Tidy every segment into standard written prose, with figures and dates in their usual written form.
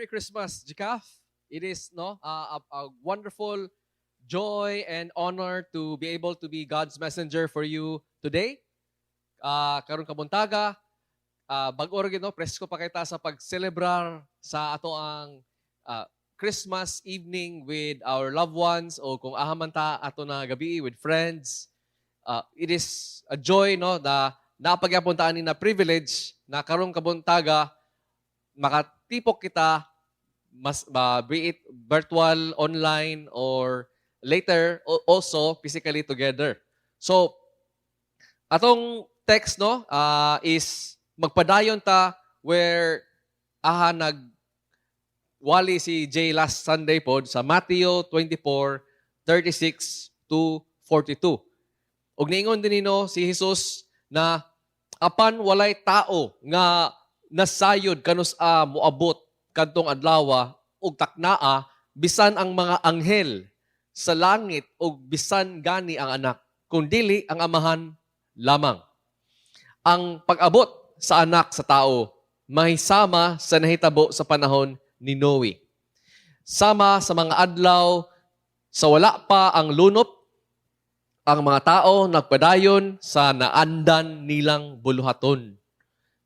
Merry Christmas, GCAF. It is, no, a wonderful joy and honor to be able to be God's messenger for you today. Karon kabuntaga, bag-o ra gyud, no, presko pa kita sa pagselebrar sa ato ang Christmas evening with our loved ones o kung aha man ta ato na gabi with friends. It is a joy, no, na naa pa gyapon ta ani na privilege na karong kabuntaga makatipok kita mas be it virtual, online or later also physically together. So atong text, no, is magpadayon ta where aha nag wali si Jay last Sunday pod sa Matthew 24:36 to 42. Ug niingon din nino si Jesus na apan walay tao nga nasayod kanus-a moabot kadtong adlawa ug taknaa, bisan ang mga anghel sa langit ug bisan gani ang Anak, kundili ang Amahan lamang. Ang pag-abot sa Anak sa Tao mahisama sa nahitabo sa panahon ni Noe. Sama sa mga adlaw sa wala pa ang lunop, ang mga tao nagpadayon sa naandan nilang buluhaton.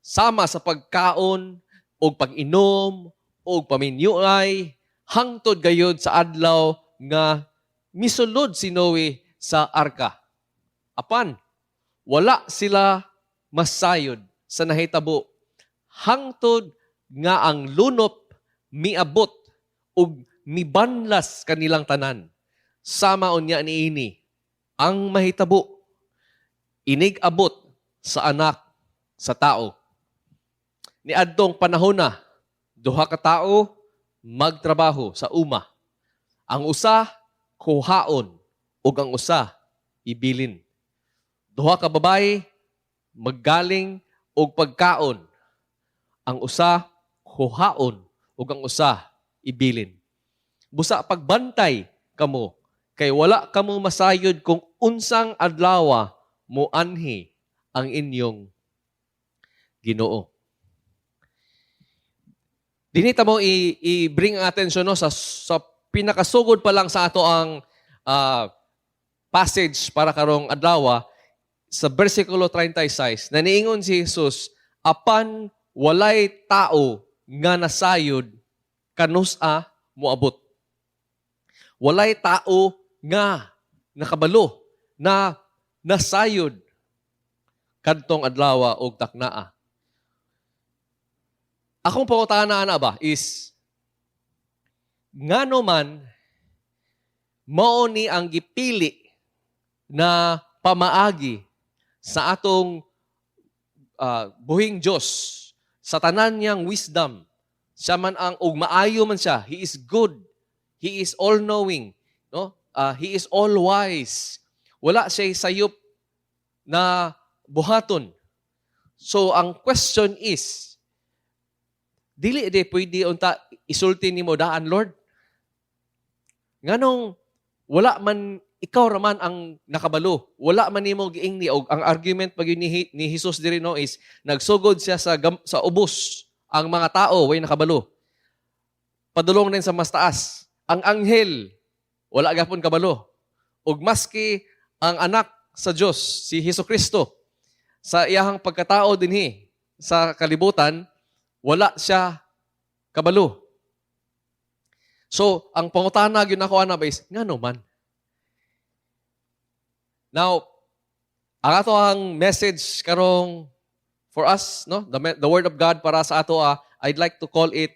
Sama sa pagkaon o pag-inom o paminyuay hangtod gayud sa adlaw nga misulod si Noe sa arka. Apan wala sila masayod sa nahitabo hangtod nga ang lunop miabot ug mibanlas kanilang tanan. Sama unya niini ang mahitabo inig-abot sa Anak sa Tao. Niadtong panahon na, duha ka tawo magtrabaho sa uma. Ang usa kuhaon ug ang usa ibilin. Duha ka babayi maggaling og pagkaon. Ang usa kuhaon ug ang usa ibilin. Busa pagbantay kamo kay wala kamo masayod kung unsang adlawa moanhi ang inyong Ginoo. Dinhi ta mo i-bring ang attention, no, sa pinakasugod pa lang sa ato ang passage para karong adlaw sa versikulo 36 na niingon si Jesus, apan walay tao nga nasayod kanus-a moabot. Walay tao nga nakabalo na nasayod kadtong adlawa og taknaa. Akong pangutana ana ba is ngano man mao ni ang gipili na pamaagi sa atong buhing Dios sa tanan niyang wisdom? Siya man ang ug maayo man siya. He is good, He is all knowing, no? He is all wise. Wala siya sayop na buhaton. So ang question is, dili di pwede unta isulti nimo daan, Lord? Nganong wala man, ikaw raman ang nakabalo? Wala man nimo giingni. Og ang argument pag ni Jesus diri, no, is nagsugod siya sa ubos, ang mga tao way nakabalo. Padulong din sa mas taas. Ang anghel wala gapon kabalo. Ug maski ang Anak sa Dios, si Hesus Kristo, sa iyahang pagkatao dinhi sa kalibutan, wala siya kabalo. So, ang pangutana gyud nako ana ba is, ngano man? Now, ang ato ang message karong for us, no? The word of God para sa ato, I'd like to call it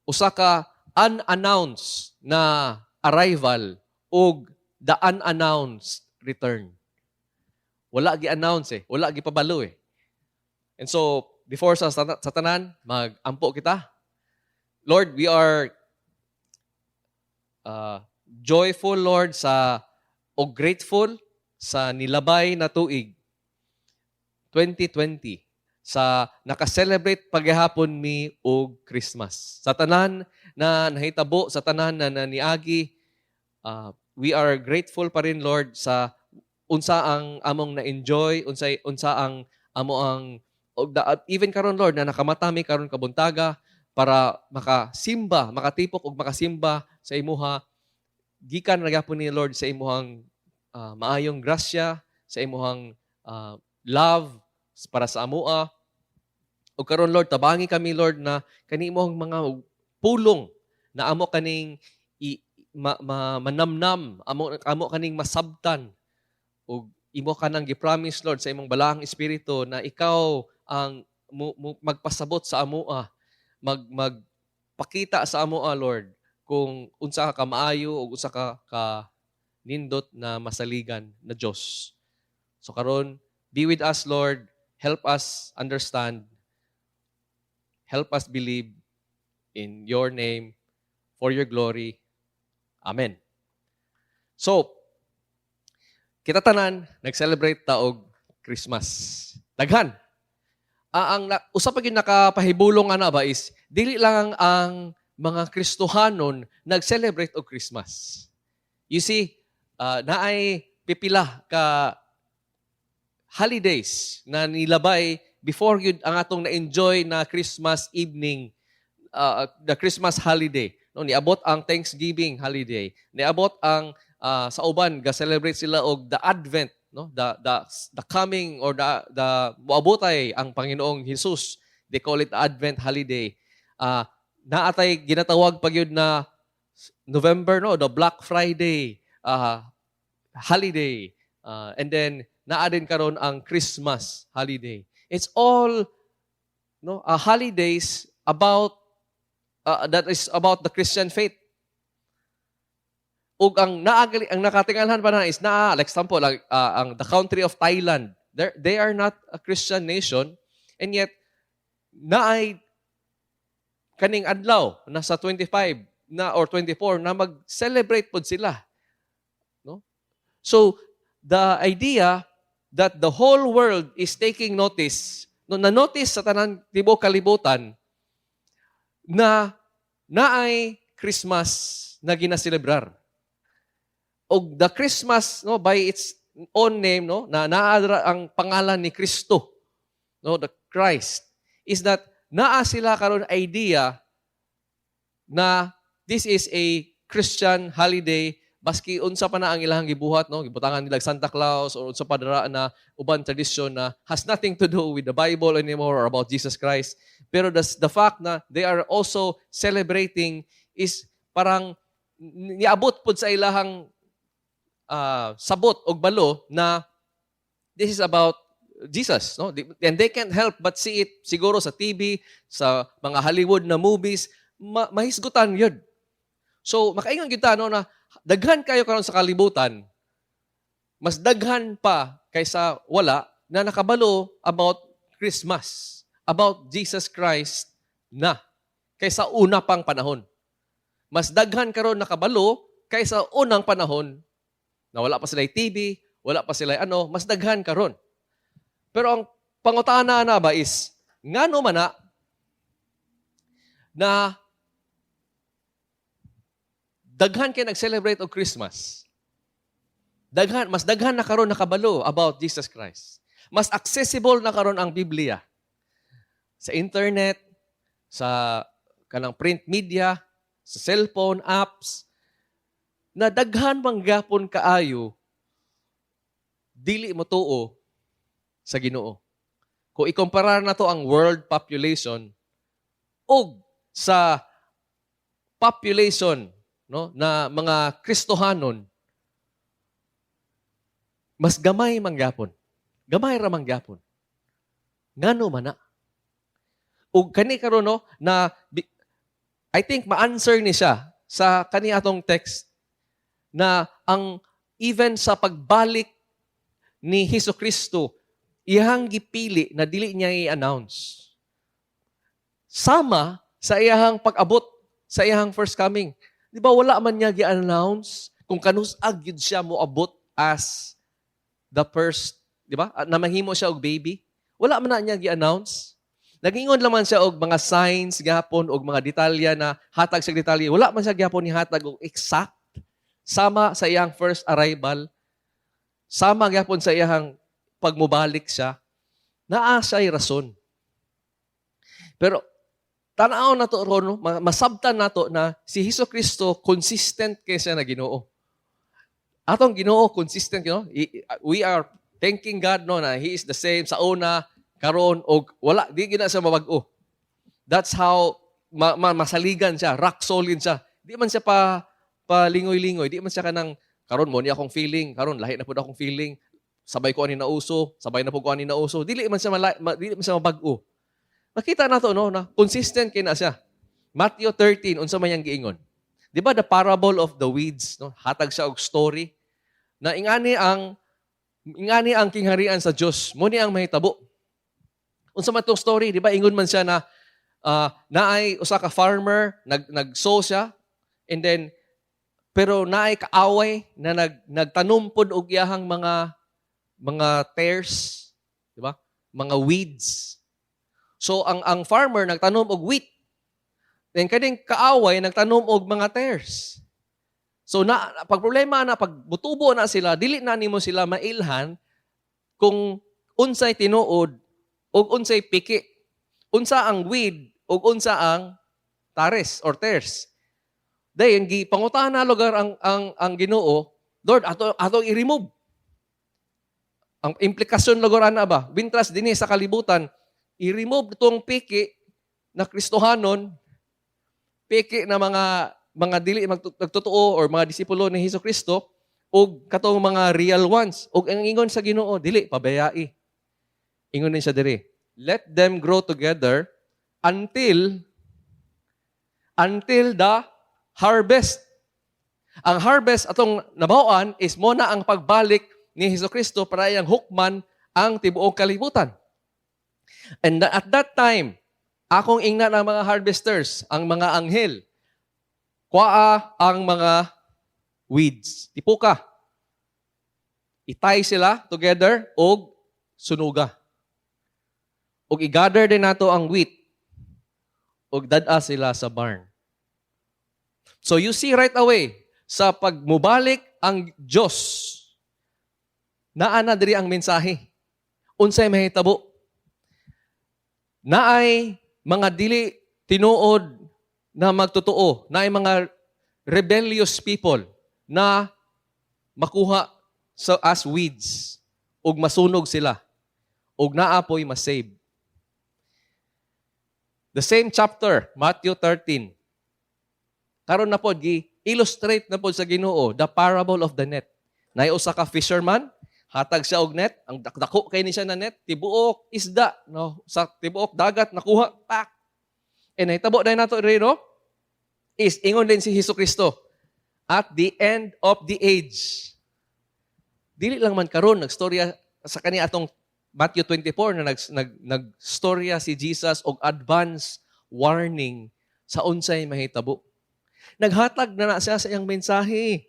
usa ka unannounced na arrival ug the unannounced return. Wala gi-announce eh. Wala gipabalo eh. And so, before sa tanan, mag-ampo kita. Lord, we are joyful, Lord, sa o grateful sa nilabay na tuig 2020 sa naka-celebrate paghapon mi og Christmas. Sa tanan na nahitabo, sa tanan na niagi, we are grateful pa rin, Lord, sa unsa ang among na-enjoy, unsa ang amo ang og even karon, Lord, na nakamata mi karon kabuntaga para makasimba, makatipok ug makasimba sa imuha gikan ra gyapon ni Lord sa imuhang maayong grasya, sa imuhang love para sa amoa. Ug karon, Lord, tabangi kami, Lord, na kani imong mga pulong na amo kaning manamnam, amo kaning masabtan ug imo kanang gi-promise, Lord, sa imong balaang espiritu na ikaw ang magpasabot sa amoa, magpakita sa amoa, Lord, kung unsa ka kamaayo ug unsa ka ka nindot na masaligan na Dios. So karon, be with us, Lord. Help us understand. Help us believe in your name for your glory. Amen. So, kita tanan nag-celebrate ta og Christmas. Daghan. Ang usa pa gyud nakapahibulong ana ba is dili lang ang mga Kristohanon nag-celebrate og Christmas. You see, naay pipila ka holidays na nilabay before yun ang atong na-enjoy na Christmas evening, the Christmas holiday. No, niabot ang Thanksgiving holiday. Niabot ang sa uban ga-celebrate sila og the Advent, no? The coming or the moabotay ang Panginoong Hesus. They call it Advent holiday. Naatay ginatawag pa gyud na November, no, the Black Friday holiday. And then naa din karon ang Christmas holiday. It's all, no, holidays about that is about the Christian faith. Ug ang naagali ang nakatingalhan pa na is naa, like example, like, ang the country of Thailand. They are not a Christian nation and yet naay kaning adlaw na sa 25 na or 24 na mag-celebrate pod sila. No? So the idea that the whole world is taking notice, no, na-notice sa tanan tibuok kalibutan na naay Christmas na ginaselebrar. Og the Christmas, no, by its own name, no, na naa ang pangalan ni Kristo, no, the Christ, is that naa sila karon idea na this is a Christian holiday baski unsa pa na ang ilang gibuhat, no, gibutangan nila Santa Claus or unsa pa dara na uban tradisyon na has nothing to do with the Bible anymore or about Jesus Christ, pero the fact na they are also celebrating is parang niabot pod sa ilahang sabot og balo na this is about Jesus, no? And they can't help but see it siguro sa TV, sa mga Hollywood na movies, mahisgutan yun. So, makaingon gyud ta, no, na daghan kayo karon sa kalibutan, mas daghan pa kaysa wala na nakabalo about Christmas, about Jesus Christ na kaysa una pang panahon. Mas daghan karon nakabalo kaysa unang panahon na wala pa sila TV, wala pa sila ano, mas daghan karon. Pero ang pangutana na ba is, ngano man na na daghan kay nag-celebrate og Christmas? Daghan, mas daghan na karon nakabalo about Jesus Christ. Mas accessible na karon ang Biblia. Sa internet, sa kanang print media, sa cellphone apps, na daghan man gyapon kaayo dili mo tuo sa Ginoo. Kung ikumpara na to ang world population ug sa population, no, na mga Kristohanon, mas gamay man gyapon. Gamay ra man gyapon. Ngano man na? Ug kani karon, no, na I think ma-answer ni siya sa kani atong text na ang even sa pagbalik ni Hesus Kristo, iyang gipili na dili niya i-announce. Sama sa iyang pag-abot sa iyang first coming. Di ba wala man niya gi-announce kung kanus-a gyud siya moabot as the first, di ba? Na mahimo siya og baby. Wala man na niya gi-announce. Nagingon lang man siya og mga signs gihapon og mga detalye na hatag sa detalye. Wala man siya gihapon ni hatag og exact sama sa iyang first arrival. Sama gihapon sa iyang pagmubalik siya. Naa siya'y rason. Pero Tanaw nato ron, no? Masabtan nato na si Hesus Kristo consistent kay siya na Ginoo. Atong Ginoo consistent, no? We are thanking God, no, na He is the same sa una, karon og wala di gyud na siya mabag-o. That's how masaligan siya, rock solid siya. Di man siya pa palingoy-lingoy, di man siya kanang karon mao ni akong feeling, karon lahi na pud akong feeling, sabay ko ani nauso, sabay na pud ko ani nauso. Dili man siya mabag-o. Makita nato, no, na consistent kay na siya. Matthew 13, unsa man yang giingon? Di ba the parable of the weeds, no? Hatag siya og story na ingani ang kingharian sa Dios, mao ni ang mahitabo. Unsa man tong story, di ba ingon man siya na naay usa ka farmer, nag-sow siya and then pero naay kaaway na nagtanom pod og iyahang mga tares, di ba? Mga weeds. So ang farmer nagtanom og wheat. Then kaning kaaway nagtanom og mga tares. So na pag problema na pag mutubo na sila, dili na nimo sila mailhan kung unsay tinuod ug unsay piki. Unsa ang weed ug unsa ang tares or tares. Dayon gipangutana lugar ang Ginoo, "Lord, ato atong i-remove." Ang implikasyon lugar ana ba? Bintras dinhi sa kalibutan, i-remove tong piki na Kristohanon, piki na mga dili magtotoo or mga disipulo ni Hesus Kristo ug katong mga real ones. Ug ang ingon sa Ginoo, "Dili, pabayai." Ingon din siya diri, "Let them grow together until the harvest." Ang harvest atong nabaw-an is mao na ang pagbalik ni Hesus Kristo para iyang hukman ang tibuok kalibutan. And at that time, akong ingnan ang mga harvesters, ang mga anghel, kuaa ang mga weeds. Tipuka. I-tie sila together og sunuga. Og i-gather din nato ang wheat og dad-a sila sa barn. So you see right away, sa pagmubalik ang Diyos, naa na diri ang mensahe. Unsay mahitabo? Naay mga dili tinuod na magtotoo, naay mga rebellious people na makuha sa as weeds ug masunog sila ug naa poy masave. The same chapter, Matthew 13. Karon na pod gi illustrate na pod sa Ginoo the parable of the net. Naay usa ka fisherman, hatag siya og net, ang dakdako kay ni siya na net, tibuok isda, no, sa tibuok dagat nakuha, pak. And nahitabo dahil nato rin, no? Is ingon din si Hesus Kristo at the end of the age. Dili lang man karon nagstorya sa kani atong Matthew 24 na nag nagstorya si Jesus og advance warning sa unsay mahitabo. Naghatag na na siya sa iyang mensahe.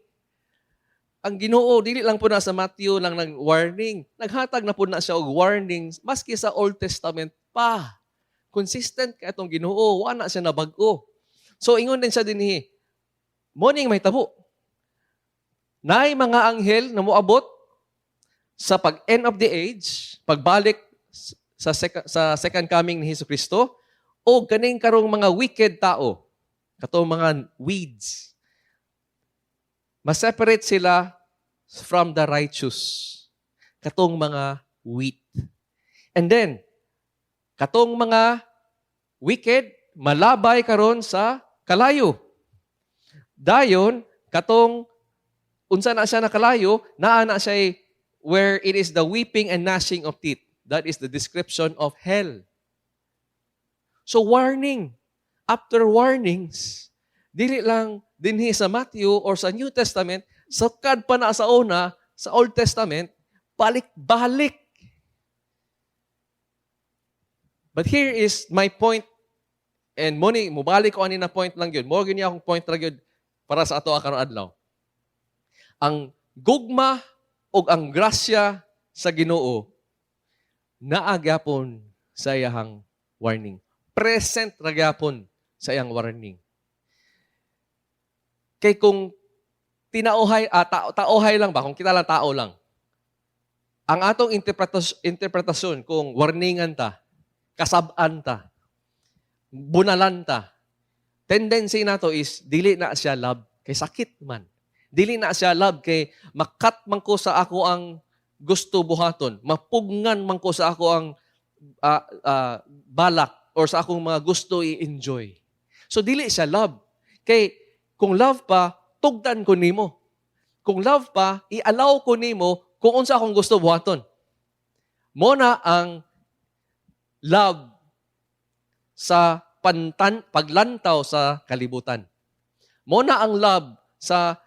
Ang Ginoo dili lang po na sa Matthew lang nag warning. Naghatag na po na siya og warning maski sa Old Testament pa. Consistent kay atong Ginoo, wa na siya nabag-o. So ingon din siya dinhi. Mao ning mahitabo. Naay mga anghel na moabot sa pag end of the age, pagbalik sa second coming ni Hesus Kristo, o kaning karong mga wicked tao, katong mga weeds, ma-separate sila from the righteous, katong mga wheat. And then, katong mga wicked, malabay karon sa kalayo. Dayon, katong unsa na siya na kalayo, naa na siya where it is the weeping and gnashing of teeth. That is the description of hell. So warning, after warnings, dili lang dinhi sa Matthew or sa New Testament, sukad pa na sa una, sa Old Testament, balik-balik. But here is my point, and mao ni, mubalik ko ani na point lang yun. Mao gyud akong point lang yun para sa ato karong adlaw. Ang gugma ug ang grasya sa Ginoo naa gyapon sa iyahang warning. Present ra gyapon sa iyang warning. Kay kung tinaohay, taohay lang ba, kung kita lang tao lang, ang atong interpretasyon kung warningan ta, kasab-an ta, Bunalan ta. Tendency nato is dili na siya love kay sakit man. Dili na siya love kay ma-cut man ko sa ako ang gusto buhaton. Mapugngan man ko sa ako ang balak or sa akong mga gusto i-enjoy. So dili siya love. Kay kung love pa, tugtan ko nimo. Kung love pa, i-allow ko nimo kung unsa akong gusto buhaton. Mao na ang love sa pantan paglantaw sa kalibutan. Mao na ang love sa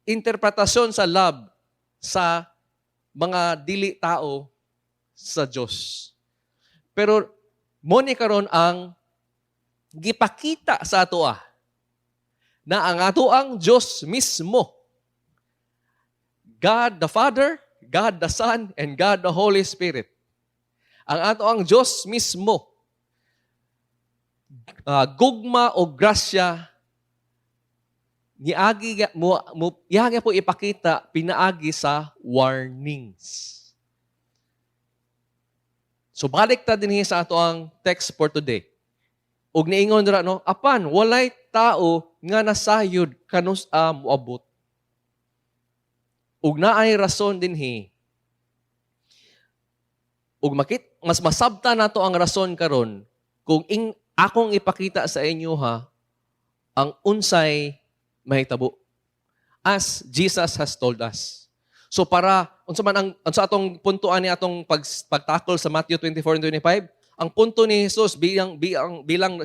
interpretasyon sa love sa mga dili tao sa Dios. Pero mao ni karon ang gipakita sa atoa na ang ato ang Dios mismo, God the Father, God the Son, and God the Holy Spirit. Ang ato ang Dios mismo, gugma o grasya, niagi mo iya po ipakita pinaagi sa warnings. So balik ta dinhi sa ato ang text for today. Ug niingon dira, no, apan walay tao nga nasayod kanus-a moabot. Ug naay rason dinhi. Ug makit mas masabta nato ang rason karon kung ing akong ipakita sa inyo ha ang unsay mahitabo as Jesus has told us. So para unsa man ang unsa atong punto ani atong pagtakol sa Matthew 24 and 25, ang punto ni Jesus bilang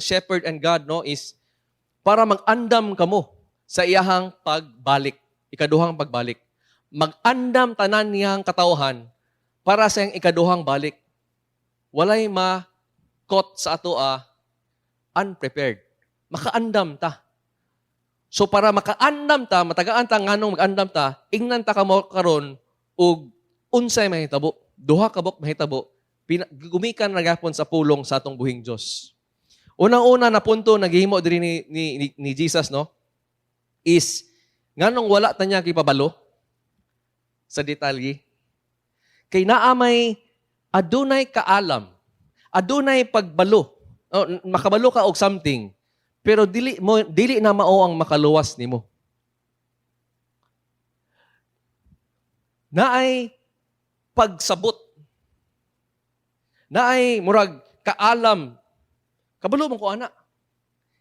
shepherd and God, no, is para mag-andam kamo sa iyahang pagbalik, ikaduhang pagbalik. Mag-andam tanan niyang katawhan para sa iyang ikaduhang balik. Walay ma-caught sa ato unprepared. Makaandam ta. So para makaandam ta, matagaan ta nganong mag-andam ta, ingnan ta kamo karon og unsay mahitabo. Duha ka buok mahitabo. Gumikan ra gapon sa pulong sa atong buhing Dios. Unang-una na punto na gihimo diri ni Jesus, no, is nganong wala ta niya gipabalo sa detalye. Kay naa may adunay kaalam, adunay pagbalo. Oh, makabalo ka og something, pero dili na mao ang makaluwas nimo. Naay pagsabot. Naay murag kaalam. Kabalo man ko ana.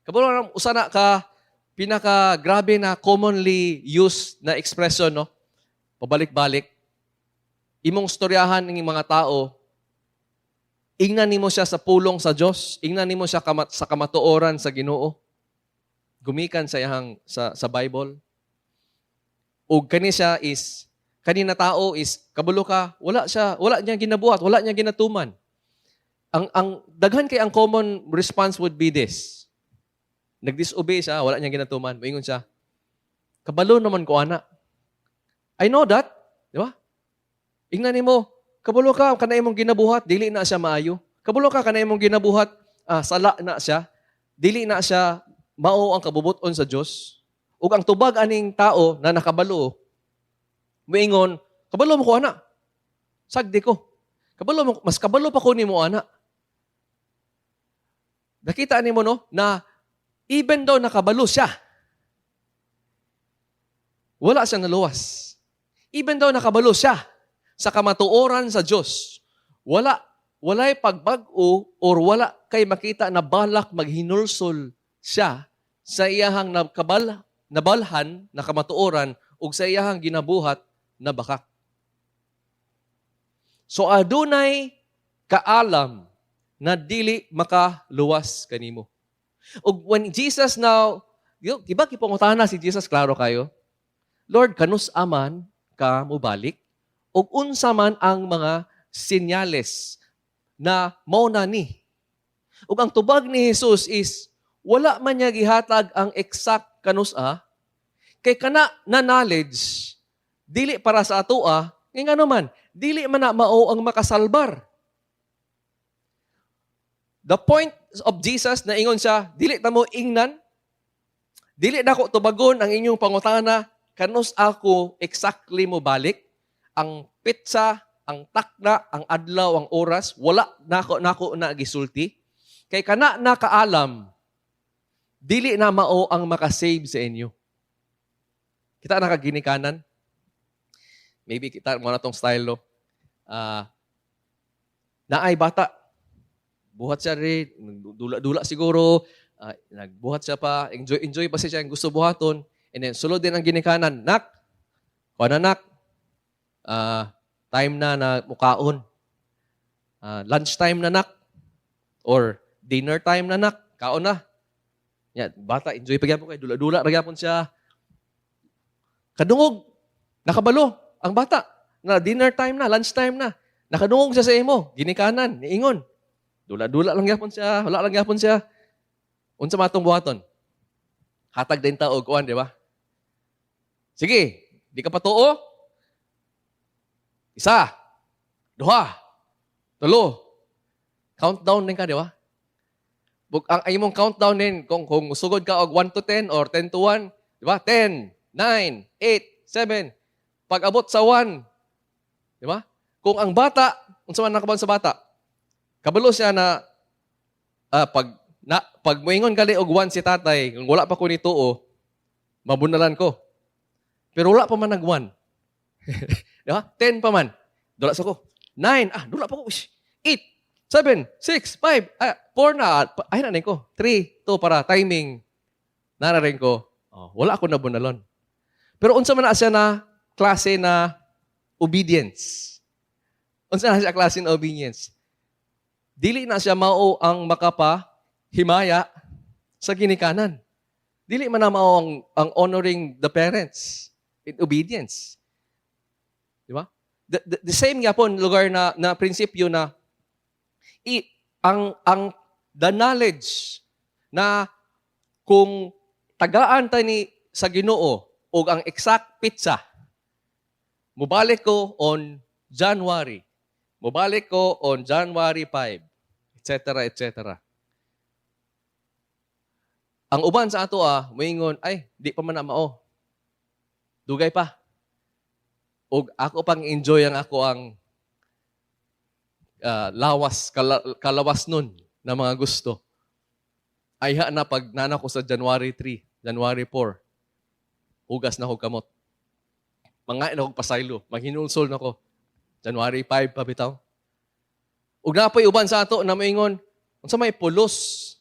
Kabalo man usa na ka pinaka grabe na commonly used na expression, no. Pabalik-balik. Imong storyahan ng mga tao, ingnan nimo siya sa pulong sa Dios, ingnan nimo siya sa kamatuoran sa Ginoo. Gumikan sa iyang sa Bible. Ug kani siya is kani na tao is kabalo ka, wala siya, wala niya ginabuhat, wala niya ginatuman. Ang daghan kay ang common response would be this. Nagdisobey siya, wala niya ginatuman. Moingon siya, "Kabalo naman ko ana. I know that." Di ba? Ingnan nimo, kabalo ka kana imong ginabuhat, dili na siya maayo. Kabalo ka kana imong ginabuhat, sala na siya. Dili na siya mao ang kabubuton sa Dios. Ug ang tubag aning tao na nakabalo, moingon, "Kabalo mo ko ana. Sagdi ko. Kabalo mo, mas kabalo pa ko nimo ana." Nakita nimo, no, na even though nakabalo siya, wala siyang naluwas. Even though nakabalo siya sa kamatuoran sa Dios, walay pagbag-o or wala kay makita na balak maghinulsol siya sa iyahang nabalhan na kamatuoran ug sa iyahang ginabuhat na bakak. So adunay kaalam na dili makaluwas kanimo. Ug when Jesus now, di ba gipangutana si Jesus klaro kayo? "Lord, kanus aman ka mobalik? Ug unsa man ang mga senyales na mao na ni?" Ug ang tubag ni Jesus is wala man niya gihatag ang exact kanus-a kay kana na knowledge dili para sa atoa, ngay ngano man dili man na mao ang makasalbar. The point of Jesus na ingon siya, "Dili ta mo ingnan, dili nako tubagon ang inyong pangutana, kanus ako exactly mo balik, ang petsa, ang takna, ang adlaw, ang oras, wala nako na gisulti." Kay kana na kaalam, dili na mao ang makasave sa inyo. Kita na kaginikanan? Maybe kita mo na tong style, no? Naay bata. Buhat siya rin, dula-dula siguro, nagbuhat siya pa, enjoy enjoy pa siya ang gusto buhaton. And then sulod din ang ginikanan, "Nak, kuha na, nak, time na na mukaon. Lunch time na, nak, or dinner time na, nak, kaon na." Ya, bata enjoy pa gyapon kay dula-dula ra gyapon siya. Kadungog, nakabalo ang bata na dinner time na, lunch time na. Nakadungog siya sa imo, ginikanan, niingon. Dula-dula lang gyapon siya, wala lang gyapon siya. Unsa man atong buhaton? Hatag din ta og kuan, di ba? "Sige, di ka patuo? Isa, duha, tulo." Countdown din ka, di ba? Bug, ang imong countdown din, kung sugod ka og 1 to 10 or 10 to 1, di ba? 10, 9, 8, 7. Pag abot sa 1, di ba? Kung ang bata, unsa man nakabalo sa bata? Kabalo siya na pag moingon gali og 1 si tatay, kung wala pa ko nituo, mabunalan ko. Pero wala pa man nag 1. Di ba? 10 pa man. Dula sa ko. 9, dula pa ko. 8, 7, 6, 5, 4 na. Ay na ko. 3, 2 para timing. Nara rin ko. Oh, wala ako nabunalon. Pero unsa man na siya na klase na obedience? Unsa na siya klase na obedience? Dili na siya mao ang makapahimaya sa ginikanan. Dili man na mao ang honoring the parents in obedience. Di ba? The same gyapon lugar na prinsipyo na i, ang the knowledge na kung tagaan ta ni sa Ginoo og ang exact petsa, mubalik ko on January, mubalik ko on January 5, etc., etc. Ang uban sa ato moingon, "Ay, di pa man na mao. Dugay pa. Og ako pang enjoy ang ako ang lawas, kalawas nun na mga gusto. Ayha na pag nana ko sa January 3, January 4, hugas na ko kamot. Mangain ako pasaylo, maghinulsol na ko. January 5 pa bitaw." Ug napoy uban sa ato na moingon, "Unsa may pulos?"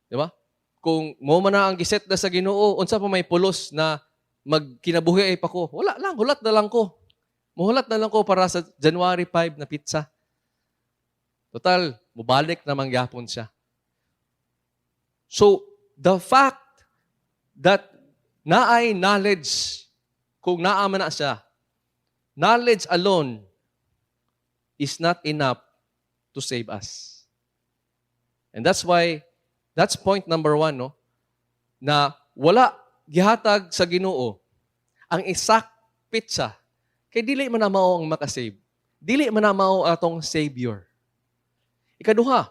Di ba? Kung mo man na ang giset na sa Ginoo, unsa pa may pulos na magkinabuhi ay pa ko? Wala lang, hulat na lang ko. Muhulat na lang ko para sa January 5 na petsa. Total, mubalik naman gyapon siya." So, the fact that naay knowledge, kung naa man na siya, knowledge alone is not enough to save us. And that's why, that's point number one, no? Na wala gihatag sa Ginoo ang exact petsa kay dili man na mao ang makasave. Dili man na mao atong Savior. Ikaduha,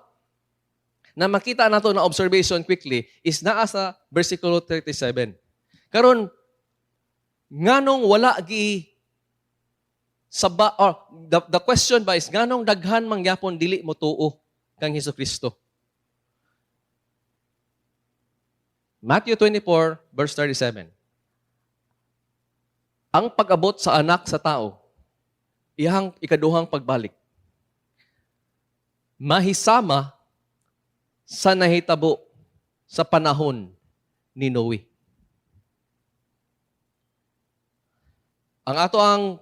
na makita nato na observation quickly is naa sa versikulo 37. Karon, nganong wala gi saba or the question ba is nganong daghan man gyapon dili mo tuo kang Hesus Kristo? Matthew 24 verse 37. Ang pag-abot sa Anak sa Tao, iyang ikaduhang pagbalik, mahisama sa nahitabo sa panahon ni Noe. Ang ato ang,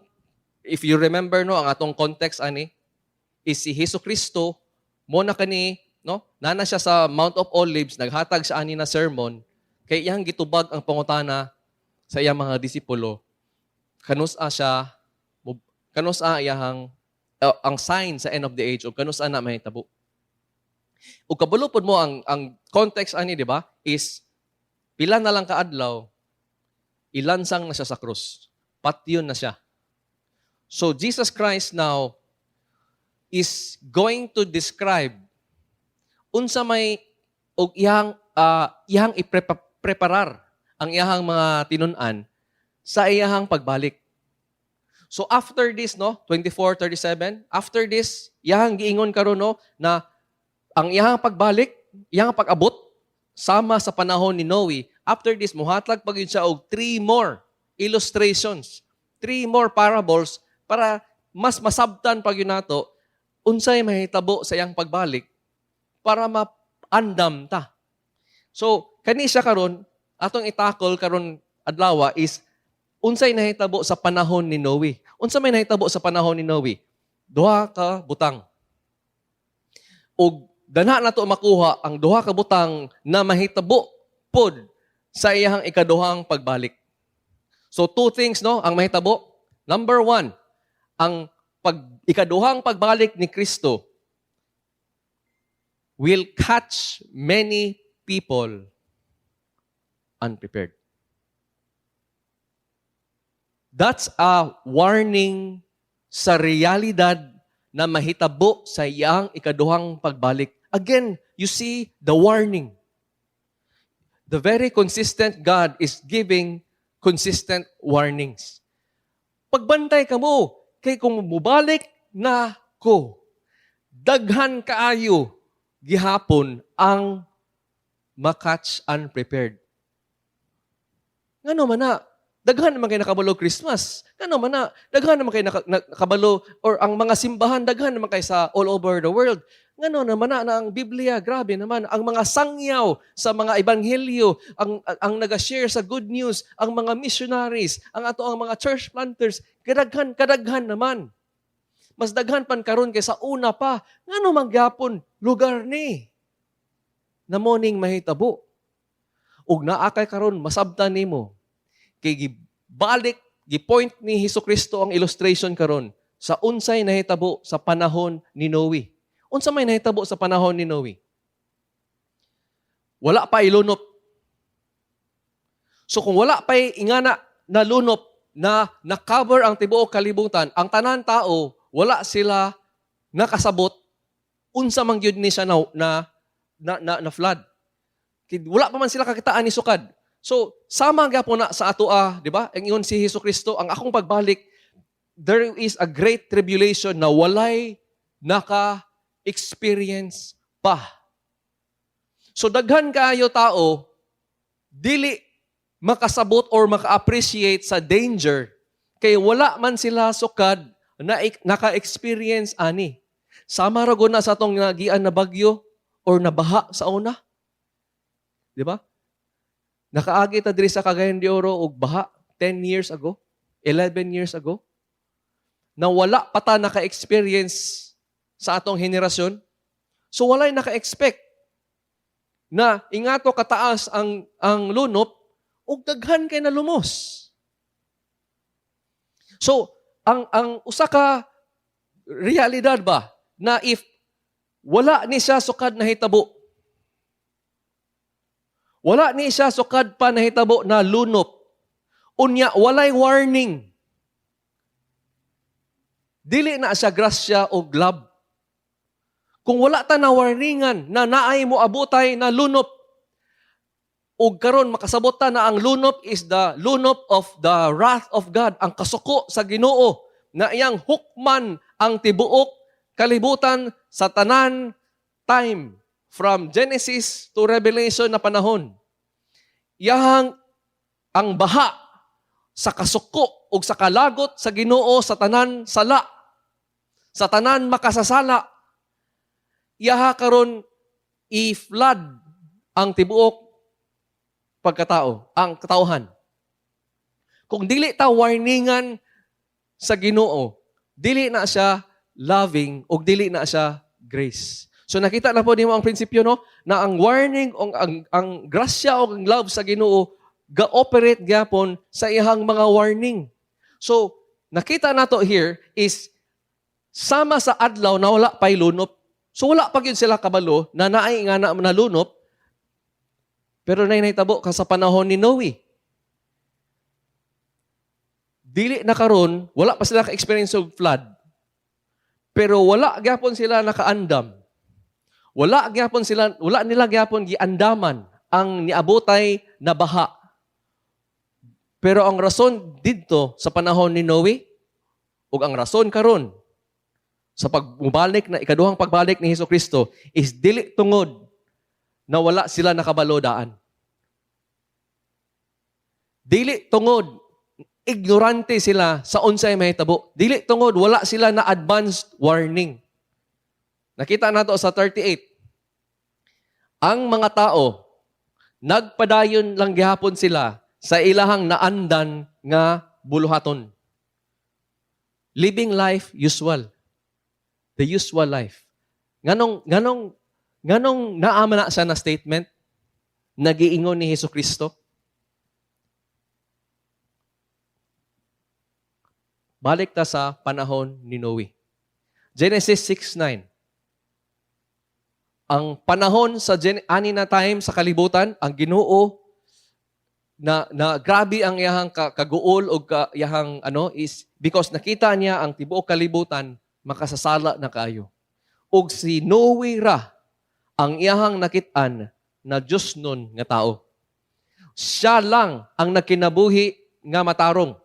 if you remember, no, ang atong context ani is si Hesus Kristo mo na kani, no, nana siya sa Mount of Olives, naghatag sa ani na sermon kay iyang gitubag ang pangutana sa iyang mga disipulo kanus-a siya kanus-a iyang ang sign sa end of the age o kanus-a na mahitabo. Ug kabalo pod mo ang context ani, di ba, is pila na lang kaadlaw ilansang na siya sa krus. Patyon na siya. So Jesus Christ now is going to describe unsa may og iyang ipreparar ang iyang mga tinun-an sa iyang pagbalik. So after this, no, 24:37, after this, iyang giingon karon, no, na Ang iyang pagbalik, iyang pag-abot, sama sa panahon ni Noe. After this, muhatag pa gyud siya og three more illustrations, three more parables para mas masabtan pa gyud nato unsay mahitabo sa iyang pagbalik para maandam ta. So, kani siya karon atong i-tackle karon adlaw is unsay nahitabo sa panahon ni Noe. Unsa may nahitabo sa panahon ni Noe? Duha ka butang. Ug dana nato makuha ang duha ka butang na mahitabo pod sa iyang ikaduhang pagbalik. So two things, no, ang mahitabo. Number one, ang ikaduhang pagbalik ni Kristo will catch many people unprepared. That's a warning sa realidad na mahitabo sa iyang ikaduhang pagbalik. Again, you see the warning. The very consistent God is giving consistent warnings. Pagbantay kamo, kay kung mubalik na ko, daghan kaayo gihapon ang ma-catch unprepared. Ngano man na, daghan naman kay nakabalo Christmas. Ngano man na, daghan naman kay nakabalo or ang mga simbahan, daghan naman kay sa all over the world. Ngano naman na ang Biblia, grabe naman ang mga sangyaw sa mga ebanghelyo, ang naga-share sa good news, ang mga missionaries, ang ato ang mga church planters, kadaghan kadaghan naman. Mas daghan pan karon kaysa una pa. Ngano man gyapon lugar ni na mao ning mahitabo? Ug naa kay karon masabtan nimo kay gibalik, gi-point ni Hesus Kristo ang illustration karon sa unsay nahitabo sa panahon ni Noe. Unsa may nahitabo sa panahon ni Noe? Wala pa ilunop. So kung wala pa ingana na lunop na na-cover ang tibuok kalibutan, ang tanan tao wala sila nakasabot unsa man gyud ni siya na flood. Kay wala pa man sila kakitaan ni sukad. So, sama gyapon na sa atoa, di ba? Ang ingon si Hesus Kristo, ang akong pagbalik, there is a great tribulation na walay naka-experience pa. So, daghan kaayo tao, dili makasabot or maka-appreciate sa danger kay wala man sila sukad na naka-experience ani. Sama ra gud na sa atong nagian na bagyo or nabaha sa una. Di ba? Nakaagi ta diri sa Cagayan de Oro og baha 10 years ago, 11 years ago, na wala pa ta naka-experience sa atong henerasyon. So walay naka-expect na ingato kataas ang lunop ug daghan kay nalumos. So, ang usa ka realidad ba na if wala ni siya sukad nahitabo, wala ni siya sukad pa nahitabo na lunop, unya walay warning, dili na siya grasya o love. Kung wala ta na warningan na naay mo abutay na lunop, ug karon makasabot ta na ang lunop is the lunop of the wrath of God, ang kasuko sa Ginoo na iyang hukman ang tibuok kalibutan sa tanan time from Genesis to Revelation na panahon. Iyahang ang baha sa kasuko ug sa kalagot sa Ginoo sa tanan sala, sa tanan makasasala. Iyaha karon i-flood ang tibuok pagkatao, ang katauhan. Kung dili ta warningan sa Ginoo, dili na siya loving ug dili na siya grace. So nakita na po nimo ang prinsipyo, no, na ang warning o ang grasya o ang love sa Ginoo ga-operate gyapon sa iyang mga warning. So nakita nato here is sama sa adlaw na wala pa'y lunop. So wala pa gyud sila kabalo na naay nga na lunop, pero nay nahitabo ka sa panahon ni Noe. Dili na karon, wala pa sila ka-experience og flood. Pero wala gyapon sila nakaandam. Wala gyapon sila, wala nila gyapon giandaman ang niabotay na baha. Pero ang rason didto sa panahon ni Noe ug ang rason karon sa Sa pagbalik na ikaduhang pagbalik ni Hesus Kristo is dili tungod na wala sila nakabalo daan. Dili tungod ignorante sila sa unsay mahitabo. Dili tungod wala sila na advanced warning. Nakita nato sa 38. Ang mga tao, nagpadayon lang gihapon sila sa ilahang naandan nga buluhaton. Living life usual. The usual life. Nganong naa man na siya na statement, nagiingon ni Hesus Kristo? Balik ta sa panahon ni Noe. Genesis 6:9. Ang panahon sa ani na time sa kalibutan, ang Ginoo na grabe ang iyahang kaguol o iyahang ano is because nakita niya ang tibuok kalibutan makasasala na kaayo. Og si Noe ra ang iyahang nakit-an na Diyos nun nga tao. Siya lang ang nagkinabuhi nga matarong.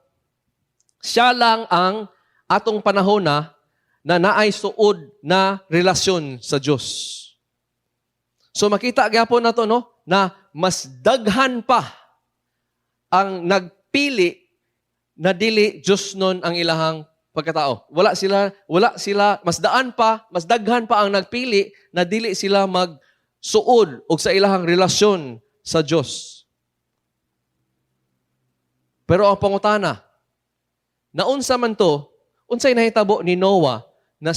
Siya lang ang atong panahon na naay suod na relasyon sa Diyos. So makita gyapon nato, no, na mas daghan pa ang nagpili na dili Diyos nun ang ilahang pagkatao. Wala sila, mas daan pa, mas daghan pa ang nagpili na dili sila magsuod og sa ilahang relasyon sa Diyos. Pero ang pangutana, naunsa man to, unsay nahitabo ni Noah na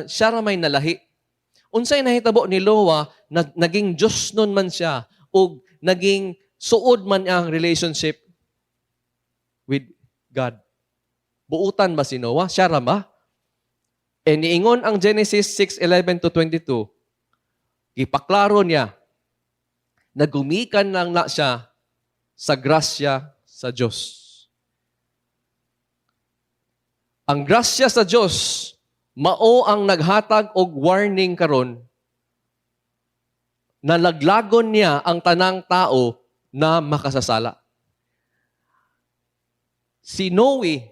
siya ra may nalahi? Unsay nahitabo ni Noah na naging Diyos nun man siya o naging suod man ang relationship with God? Buutan ba si Noah? Siya ra ba? E niingon ang Genesis 6:11 to 22, gipaklaro niya na gumikan lang na siya sa grasya sa Diyos. Ang grasya sa Diyos, mao ang naghatag og warning karon na laglagon niya ang tanang tao na makasasala. Si Noe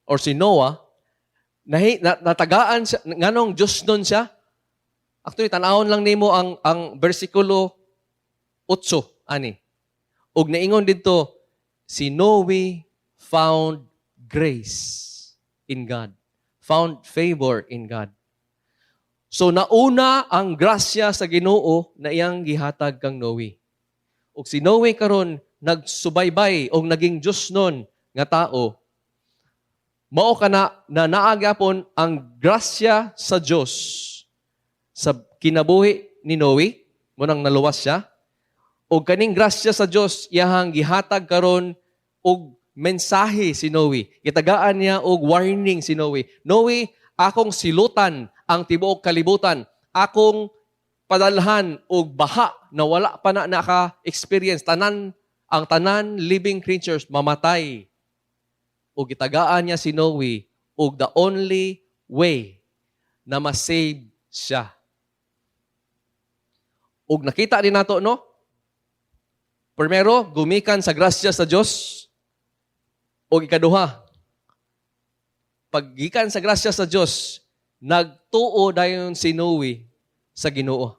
or si Noah, natagaan siya, nganong Diyos nun siya? Actually, tanawon lang nimo ang bersikulo 8, ani. Og naingon dito, si Noe found grace in God. Found favor in God. So nauna ang grasya sa Ginoo na iyang gihatag kang Noe. Og si Noe karon nagsubaybay og naging Diyos nun nga tao. Mao kana na naa gyapon ang grasya sa Dios sa kinabuhi ni Noe, mao nang naluwas siya. Og kaning grasya sa Dios iyahang gihatag karon og mensahe si Noe. Gitagaan niya og warning si Noe. "Noe, akong silutan ang tibuok kalibutan. Akong padalhan og baha na wala pa na naka-experience. Tanan ang tanan living creatures mamatay." Og gitagaan niya si Noe og the only way na ma-save siya. Og nakita din nato, no? Primero, gumikan sa grasya sa Dios. Og ikaduha, paggikan sa grasya sa Dios, nagtuo dayon si Noe sa Ginoo.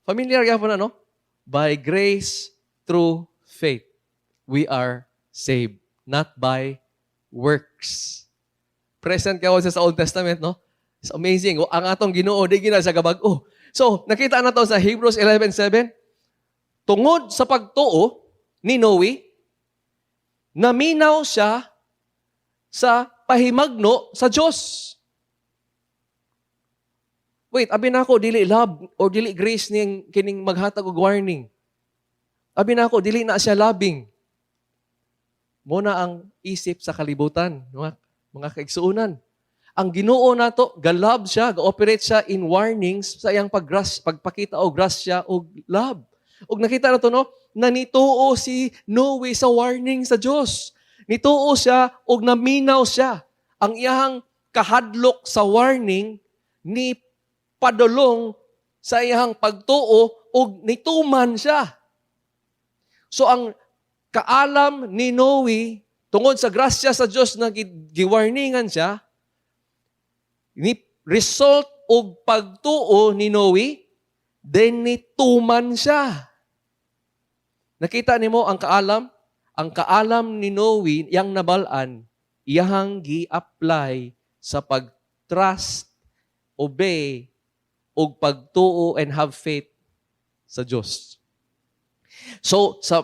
Familiar gyapon na, no? By grace through faith, we are saved, not by works. Present kayo sa Old Testament, no? It's amazing. Ang atong Ginoo, di gina sa gabag-o. So, nakita na to sa Hebrews 11:7. Tungod sa pagtuo ni Noe, naminaw siya sa pahimangno sa Diyos. Wait, abi nako dili love or dili grace ning kining maghatag og warning. Abi nako dili na siya loving. Mao na ang isip sa kalibutan, mga kaigsuonan. Ang Ginoo nato, ga-love siya, ga-operate siya in warnings sa iyang pagras, pagpakita og grasya og love. Og nakita nato, no, na nituo si Noe sa warning sa Dios. Nituo siya og naminaw siya. Ang iyahang kahadlok sa warning ni padulong sa iyahang pagtuo og nituman siya. So ang kaalam ni Noe tungod sa grasya sa Dios na giwarningan siya, Ni result og pagtuo ni Noe, then nituman siya. Nakita nimo ang kaalam? Ang kaalam ni Noe, yang nabalaan, iyahang gi-apply sa pag-trust, obey, ug pagtuo and have faith sa Dios. So, sa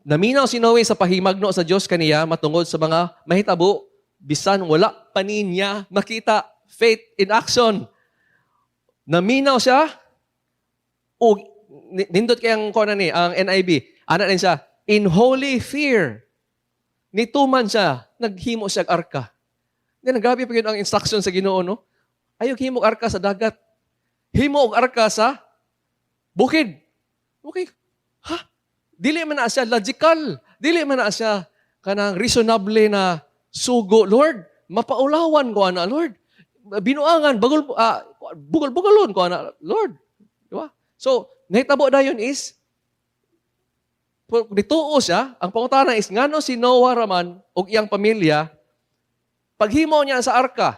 naminaw si Noe sa pahimagno sa Dios kaniya matungod sa mga mahitabo, bisan wala pa niya makita, faith in action. Naminaw siya ug nindot kayang kuan ni ang NIV. Ana din siya, in holy fear. Nituman siya, naghimo siya og arka. Then grabe pa gyud ang instruction sa Ginoo, no? Ayaw himo og arka sa dagat. Himo og arka sa bukid. Okay. Ha? Dili man na siya logical. Dili man na siya kanang reasonable na sugo. Lord, mapaulawan ko ana, Lord. Binuangan, bagol, bugal-bugalon ko ana, Lord. Di ba? So, nahitabo dayon is, nituo siya, ang pangutana is, ngano si Noah raman og iyang pamilya, paghimo niya sa arka,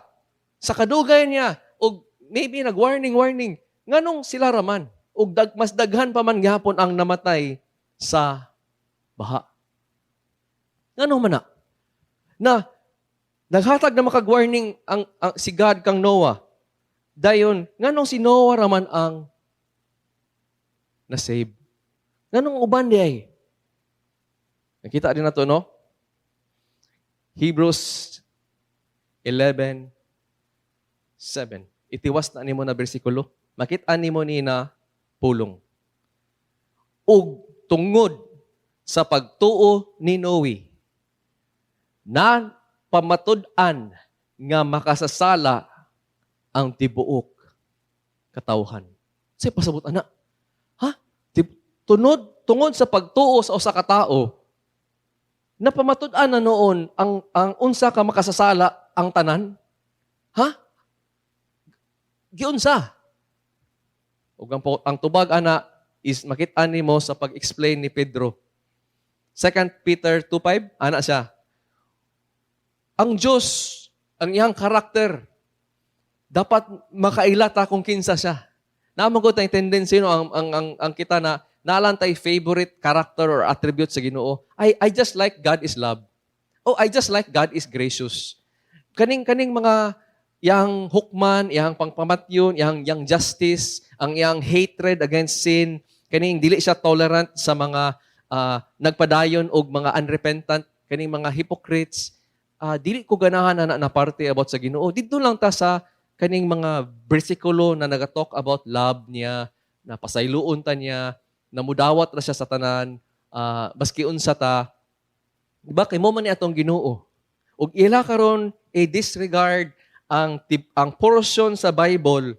sa kadugay niya, og maybe nag-warning, warning, nganong sila raman, og mas daghan pa man gihapon ang namatay sa baha? Ngano man na? Na, naghatag na makag-warning ang si God kang Noah. Dayon, nganong si Noah raman ang na-save? Nganong uban di ay? Nakita din nato, no? Hebrews 11:7. Itiwas na nimo na bersikulo. Makita nimo ni na pulong. Ug tungod sa pagtuo ni Noe, na pamatud-an nga makasasala ang tibuok katawhan. Say pasabot ana. Ha? Tungod sa pagtuo sa usa ka tawo, napamatud-an na noon ang unsa ka makasasala ang tanan? Ha? Giunsa? Ug ang tubag ana is makit-an nimo sa pag-explain ni Pedro. 2 Peter 2:5, ana siya. Ang Diyos, ang iyang karakter, dapat makaila ta kung kinsa siya. Naman ko tayong tendency, no, ang kita na nalan tay favorite character or attribute sa Ginoo. I just like God is love. Oh, I just like God is gracious. Kaning mga yang hukman, yang pangpamatyon, yang justice, ang yang hatred against sin, kaning dili siya tolerant sa mga nagpadayon og mga unrepentant, kaning mga hypocrites. Dili ko ganahan na parte about sa Ginoo. Didto lang ta sa kaning mga bersikulo na naga-talk about love niya, na pasayloon ta niya, na mudawat ra siya sa tanan, baski unsa ta. Diba kay mo man ni atong Ginoo. Ug ila karon a disregard ang portion sa Bible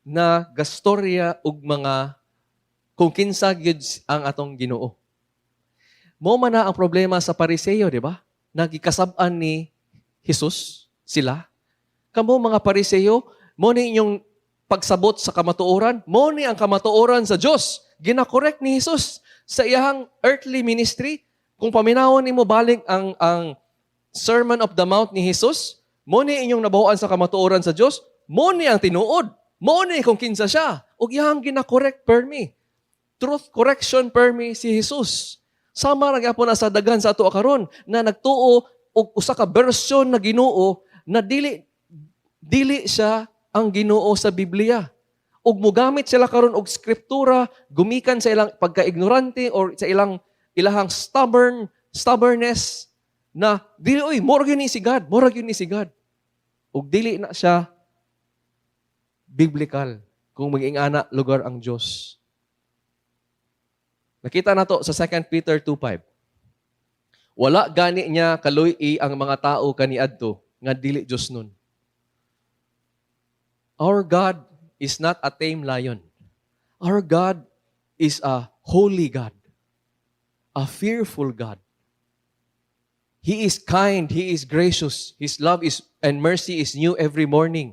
na gastorya og mga kung kinsa gyud ang atong Ginoo. Mo man na ang problema sa Pariseo, di ba? Nagikasab-an ni Jesus sila. Kamo mga Pariseo, mo ni inyong pagsabot sa kamatuoran, mo ni ang kamatuoran sa Dios. Gina-correct ni Jesus sa iyang earthly ministry. Kung paminawon nimo balik ang Sermon of the Mount ni Jesus, mo ni inyong nabahuan sa kamatuoran sa Dios, mo ni ang tinuod. Mo ni kung kinsa siya. Ug iyang gina-correct permi. Truth correction permi si Jesus. Sama ra gyapon na sa daghan sa ato karon na nagtuo og usa ka version na Ginoo na dili dili siya ang Ginoo sa Biblia. Ug mogamit sila karon og skriptura gumikan sa ilang pagka-ignorante or sa ilang ilahang stubbornness na dili, oy, mura gyud ni si God, mura gyud ni si God. Ug dili na siya biblical kung mag-ingana lugar ang Dios. Nakita nato sa 2 Peter 2:5. Wala gani niya kaluy ang mga tao kaniadto nga dili Dios nun. Our God is not a tame lion. Our God is a holy God, a fearful God. He is kind, He is gracious, His love is and mercy is new every morning.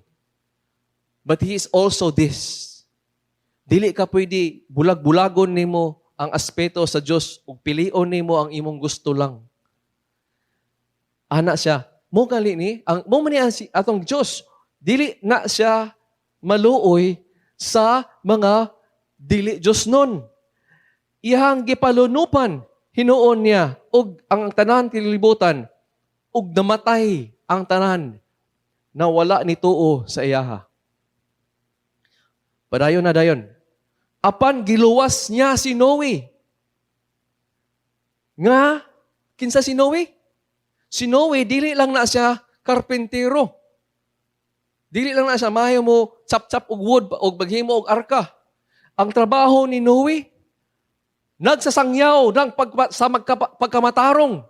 But He is also this. Dili ka pwede bulag-bulagon nimo ang aspeto sa Dios ug pilion nimo ang imong gusto lang. Ana siya. Mo gali ni ang mo man ni ang atong Dios. Dili na siya maluoy sa mga dili Diyosnon. Iyang gipalunupan hinuon niya og ang tanan kalibutan ug namatay ang tanan na wala ni tuo sa iyaha. Padayon na dayon. Apan giluwas niya si Noe. Nga kinsa si Noe? Si Noe, dili lang na siya karpentero. Dili lang na siya maayo mo chop-chop og wood og maghimo og arka. Ang trabaho ni Noe, nagsasangyaw ng pagkamatarong.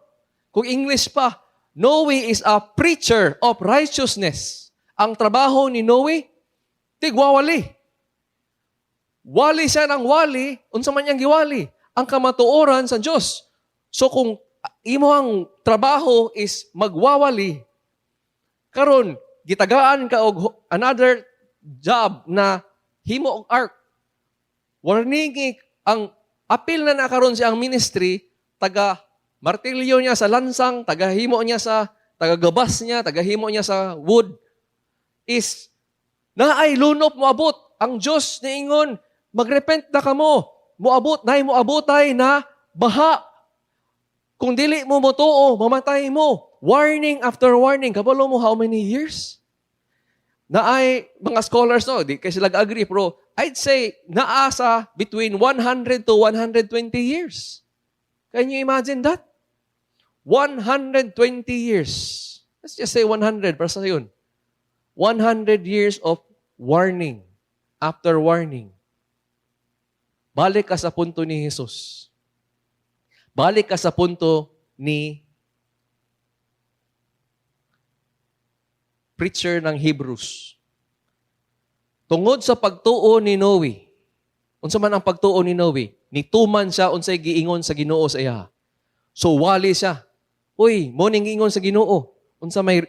Kung English pa, Noe is a preacher of righteousness. Ang trabaho ni Noe, tigwawali. Wali siya ng wali, unsa man niyang giwali? Ang kamatuoran sa Dios. So kung imo ang trabaho is magwawali, karon gitagaan ka og another job na himo og ark. Warning ang apil na nakaron siya ang ministry, taga martilyo niya sa lansang, taga himo niya sa taga gabas niya, taga himo niya sa wood is naay lunop moabot. Ang Dios niingon, "Magrepent na kamo. Moabot, naay moabotay na baha. Kung dili mo motuo, mamatay mo." Warning after warning. Kabalo mo how many years? Naay mga scholars, no, di kay sila agree, pero I'd say naa sa between 100 to 120 years. Can you imagine that? 120 years. Let's just say 100 para sa yun. 100 years of warning after warning. Balik ka sa punto ni Jesus. Balik ka sa punto ni preacher ng Hebrews. Tungod sa pagtuo ni Noe, unsa man ang pagtuo ni Noe? Nituman siya unsay giingon sa Ginoo sa iya. So wali siya. "Uy, mo ning giingon sa Ginoo." Unsa may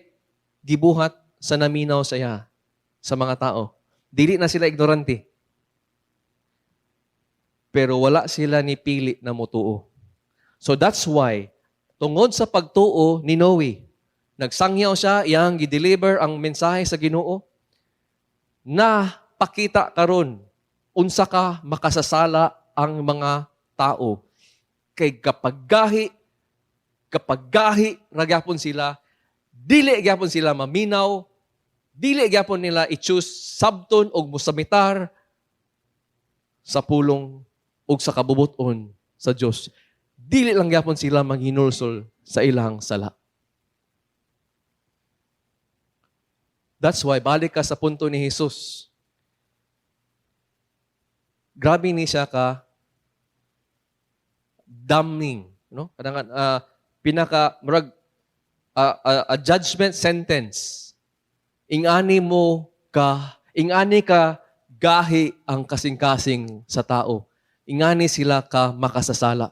gibuhat sa naminaw sa iya sa mga tao? Dili na sila ignorante. Pero wala sila ni pili na motuo. So that's why, tungod sa pagtuo ni Noe, nagsangyaw siya, iyang gi-deliver ang mensahe sa Ginoo, na pakita karon unsa ka makasasala ang mga tao. Kay kapag gahi ra gyapon sila, dili gyapon sila maminaw, dili gyapon nila i-choose sabton og musamitar sa pulong og sa kabubuton sa Dios. Dili lang gyapon sila maghinulsol sa ilang sala. That's why, balik ka sa punto ni Jesus. Grabe ni siya ka damning, no? Kanang pinaka murag a judgment sentence. Ingani mo ka, ingani ka gahi ang kasing-kasing sa tao. Ingani sila ka makasasala.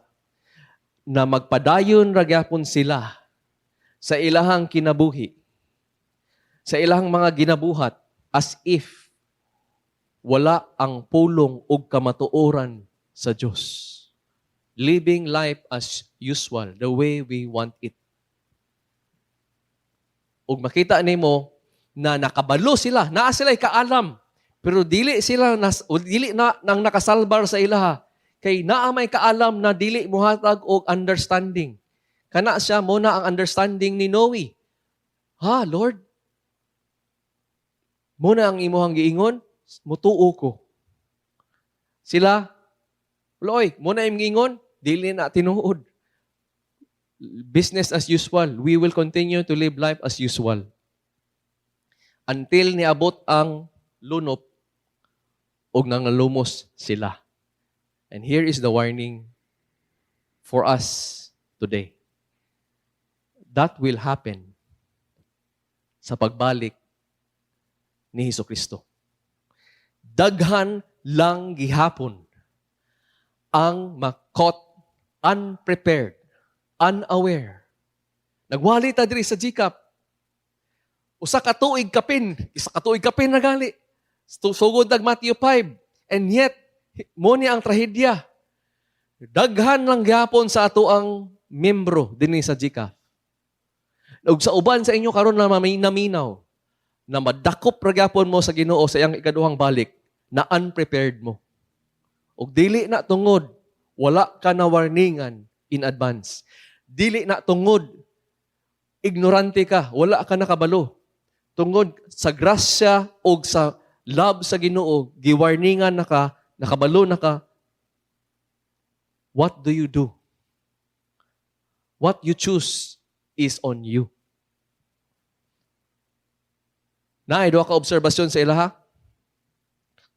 Na magpadayon ra gyapon sila sa ilahang kinabuhi, sa ilahang mga ginabuhat, as if wala ang pulong ug kamatuoran sa Dios. Living life as usual, the way we want it. Ug makita nimo na nakabalo sila, naa sila kaalam, pero dili sila nas, o dili na nang nakasalbar sa ilaha kay naa may kaalam na dili mohatag og understanding. Kana siya mo na ang understanding ni Noe. "Ha, Lord? Mo na ang imuhang giingon, mutuo ko." Sila, "Loy, mo na imong giingon, dili na tinuod. Business as usual. We will continue to live life as usual." Until niabot ang lunop og nangalumos sila. And here is the warning for us today. That will happen sa pagbalik ni Hesus Kristo. Daghan lang gihapon ang ma-caught unprepared, unaware. Nagwali ta diri sa GCAP. Usa ka tuig kapin, isa ka tuig kapin na gali. Sugod nag Matthew 5. And yet, mo ni ang trahedya. Daghan lang gyapon sa ato ang membro dinhi sa GCAP. Ug sa uban sa inyo karon na naminaw, Na madakop ra gyapon mo sa Ginoo sa iyang ikaduhang balik na unprepared mo. Ug dili na tungod wala ka na warningan in advance. Dili na tungod ignorante ka, wala ka nakabalo. Tungod sa grasya og sa love sa Ginoo, giwarningan na ka, nakabalo na ka. What do you do? What you choose is on you. Naay duha ka obserbasyon sa ilaha.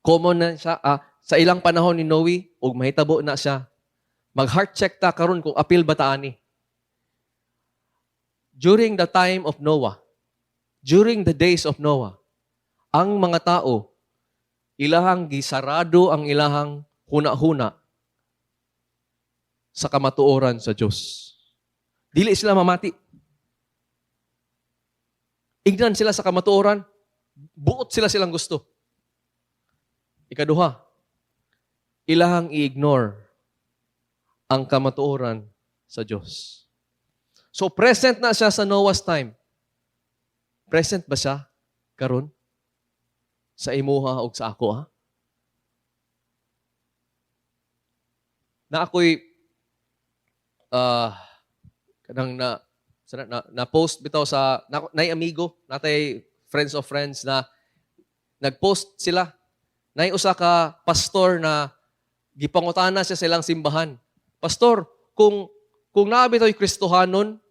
Common na siya sa ilang panahon ni Noe ug mahitabo na siya. Mag-heart check ta karon kung apil ba ta ani. During the time of Noah, during the days of Noah, ang mga tao ilahang gisarado ang ilahang huna-huna sa kamatuoran sa Dios. Dili sila mamati. Ignan sila sa kamatuoran, buot sila silang gusto. Ikaduha, ilahang i-ignore ang kamatuoran sa Diyos. So present na siya sa Noah's time. Present ba siya karon? Sa imuha og sa ako ha? Na ako'y kanang na post bitaw sa na, nay amigo natay friends of friends na nag-post sila, nay usa ka pastor na gipangutana siya sa ilang simbahan. Pastor, kung naa bitaw Kristohanon,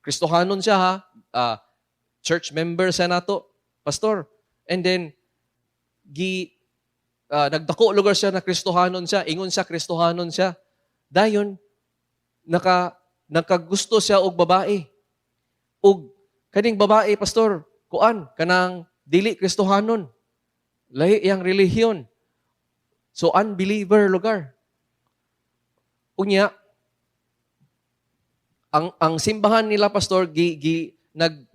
Kristohanon siya ha, church member siya nato, pastor. And then gi nagdako lugar siya na Kristohanon siya, ingon siya Kristohanon siya. Dayon nakagusto siya og babae. Og kaning babae, pastor, kuan kanang dili Kristohanon. Lahi iyang relihiyon. So unbeliever lugar. Unya ang simbahan nila, pastor, gi, gi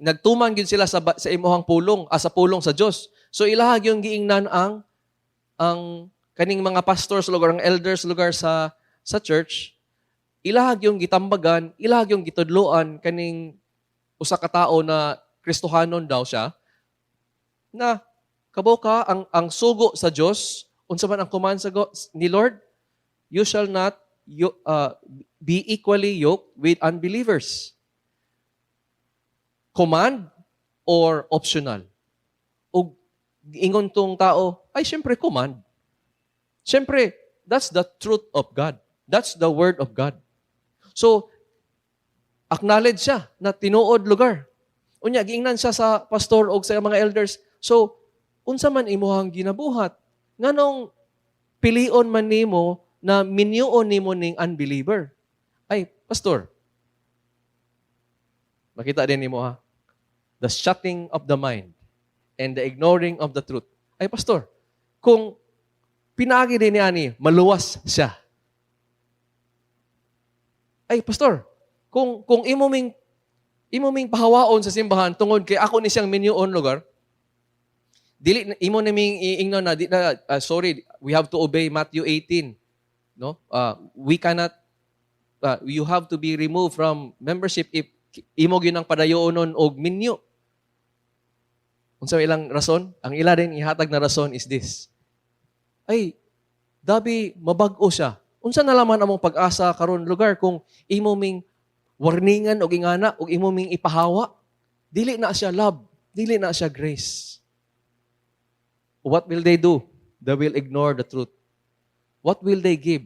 nagtuman gyud sila sa imuhang pulong, sa pulong sa Dios. So ilaha gyud giingnan ang kaning mga pastors lugar, ang elders lugar sa church, ilaha yung gitambagan, ilaha yung gitudloan kaning usa ka tao na Kristohanon daw siya na kabaw ka ang sugo sa Dios, unsa man ang command sa ni Lord, you shall not be equally yoked with unbelievers. Command or optional? Ug ingon tong tao, ay, syempre command. Syempre, that's the truth of God. That's the word of God. So, acknowledge siya na tinuod lugar. Unya, giingnan siya sa pastor o sa mga elders. So, unsa man imuhang ginabuhat? Nganong pilion man nimo na minyuon nimo ning unbeliever? Ay, pastor, makita din nimo ha, the shutting of the mind and the ignoring of the truth. Ay, pastor, kung pinaagi din ni ani, maluwas siya. Ay, pastor, kung imo ming pahawaon sa simbahan tungod kay ako ni siyang minyuon lugar, dili imo naming iingnon na, di na sorry, we have to obey Matthew 18, no? We cannot you have to be removed from membership if imo gyud ang padayonon og minyo. Unsa may ilang rason? Ang ila din ihatag na rason is this: Ay, dabi mabag-o siya. Unsa na laman among pag-asa karon lugar kung imo ming warningan og ingana og imo ming ipahawa? Dili na siya love, dili na siya grace. What will they do? They will ignore the truth. What will they give?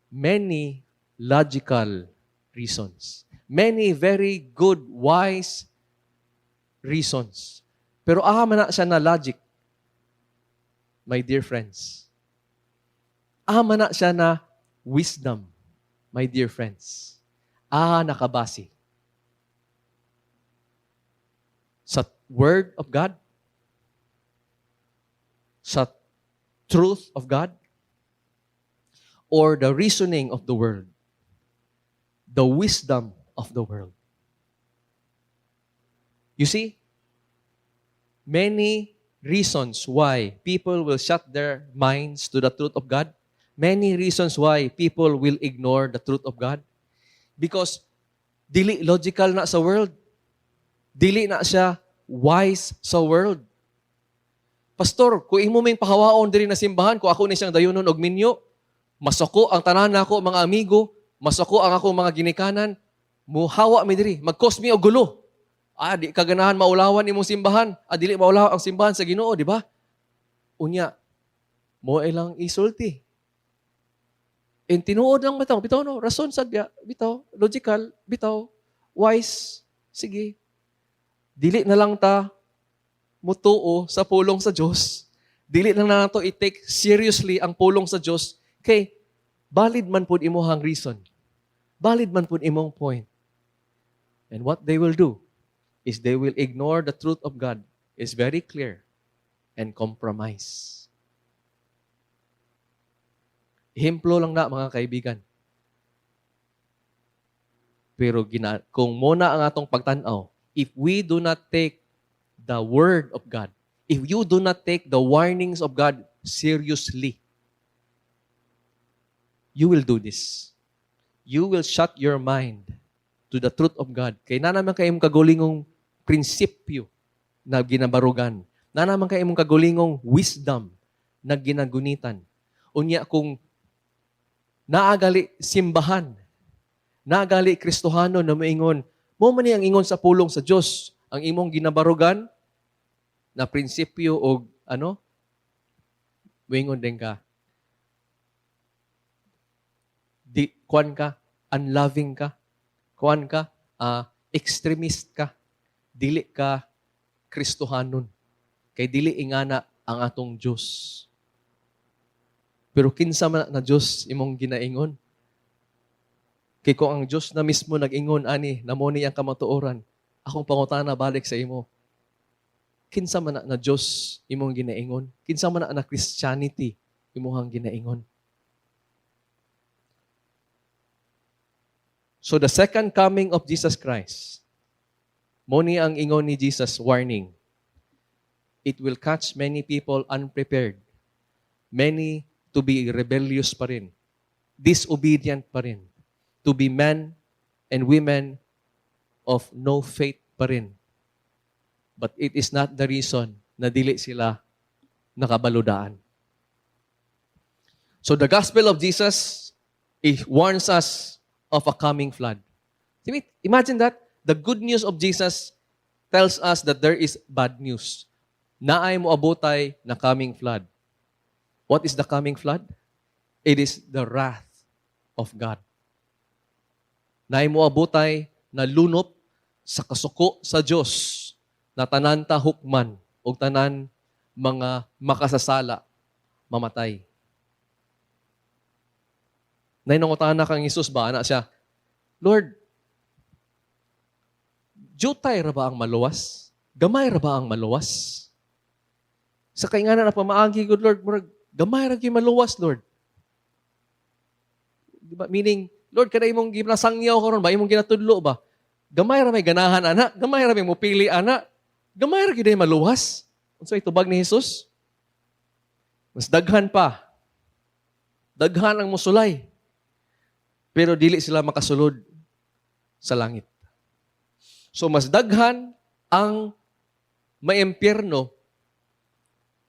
Many logical reasons. Many very good, wise reasons. Pero aha man na siya na logic, my dear friends. Aha man na siya na wisdom, my dear friends. Aha nakabase sa Word of God, sa truth of God, or the reasoning of the world, the wisdom of the world. You see, many reasons why people will shut their minds to the truth of God, many reasons why people will ignore the truth of God. Because dili logical na sa world. Dili na siya wise sa world. "Pastor, kung imo ming pahawaon diri na simbahan, kung ako ni siyang dayunon og minyo, masako ang tanan nako mga amigo, masako ang akong mga ginikanan, muhawa mi diri, mag-cause mi og gulo." Ah, di ka ganahan maulawan imong simbahan. Ah, dili maulaw ang simbahan sa Ginoo, di ba? Unya, mo ilang isulti. In tinuod lang bitaw, bitaw no, rason sad biya, bitaw, logical, bitaw, wise, sige. Dili na lang ta mutuo sa pulong sa Dios. Dili na lang nato i-take seriously ang pulong sa Dios kay valid man pud imong reason. Valid man pud imong point. And what they will do is they will ignore the truth of God is very clear and compromise. Ehemplo lang na, mga kaibigan. Pero kung muna ang atong pagtan-aw, if we do not take the word of God, if you do not take the warnings of God seriously, you will do this. You will shut your mind to the truth of God. Kay naa naman kay imong kagulingong prinsipyo na ginabarugan. Naa naman kay imong kagulingong wisdom na ginagunitan. Unya kung naagali simbahan, naagali Kristohano na moingon, mo man ni ang ingon sa pulong sa Dios, ang imong ginabarugan na prinsipyo o ano, moingon din ka. Di, kuan ka, unloving ka, kuan ka, extremist ka, dili ka Kristohanon. Kay dili ingana ang atong Dios. Pero kinsa man na Dios imong ginaingon? Kay kung ang Dios na mismo nag-ingon ani, na mo ni ang kamatuoran, akong pangutana balik sa imo. Kinsa man na Dios imong ginaingon? Kinsa man na Christianity imong ginaingon? So the second coming of Jesus Christ, mo ni ang ingon ni Jesus, warning. It will catch many people unprepared. Many to be rebellious pa rin. Disobedient pa rin. To be men and women of no faith pa rin. But it is not the reason na dili sila nakabaludaan. So the gospel of Jesus, it warns us of a coming flood. Imagine that. The good news of Jesus tells us that there is bad news. Naay mo abotay na coming flood. What is the coming flood? It is the wrath of God. Naay mo abotay na lunop sa kasuko sa Dios na tanan ta hukman o tanan mga makasasala mamatay. Nay nangutana kang Jesus ba, ana siya, "Lord, jutay ra ba ang maluwas? Gamay ra ba ang maluwas? Sa kaingana na pamaagi, good Lord, murag, gamay ra gyud maluwas, Lord." Di ba? Meaning, "Lord, kada imong ginasangyaw karon ba, imong ginatudlo ba? Gamay ra may ganahan ana, gamay ra may mupili ana, gamay ra gyud ay maluwas." Unsa itubag ni Jesus? Mas daghan pa. Daghan ang musulay. Pero dili sila makasulod sa langit. So mas daghan ang maimpyerno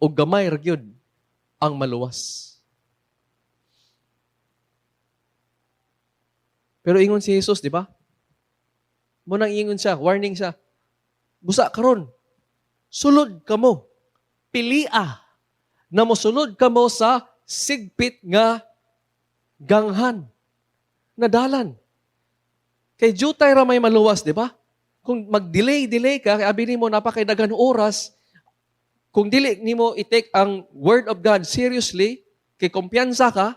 o gamay ra gyud ang maluwas. Pero ingon si Jesus, di ba? Munang ingon siya, warning siya. "Busa karon, sulod kamo. Pilia na mosulod kamo sa sigpit nga ganghan na dalan." Kay jutay ra may maluwas, di ba? Kung mag-delay-delay ka, kay abi nimo napakay daghan oras, kung dili nimo i-take ang word of God seriously, kay kumpiyansa ka,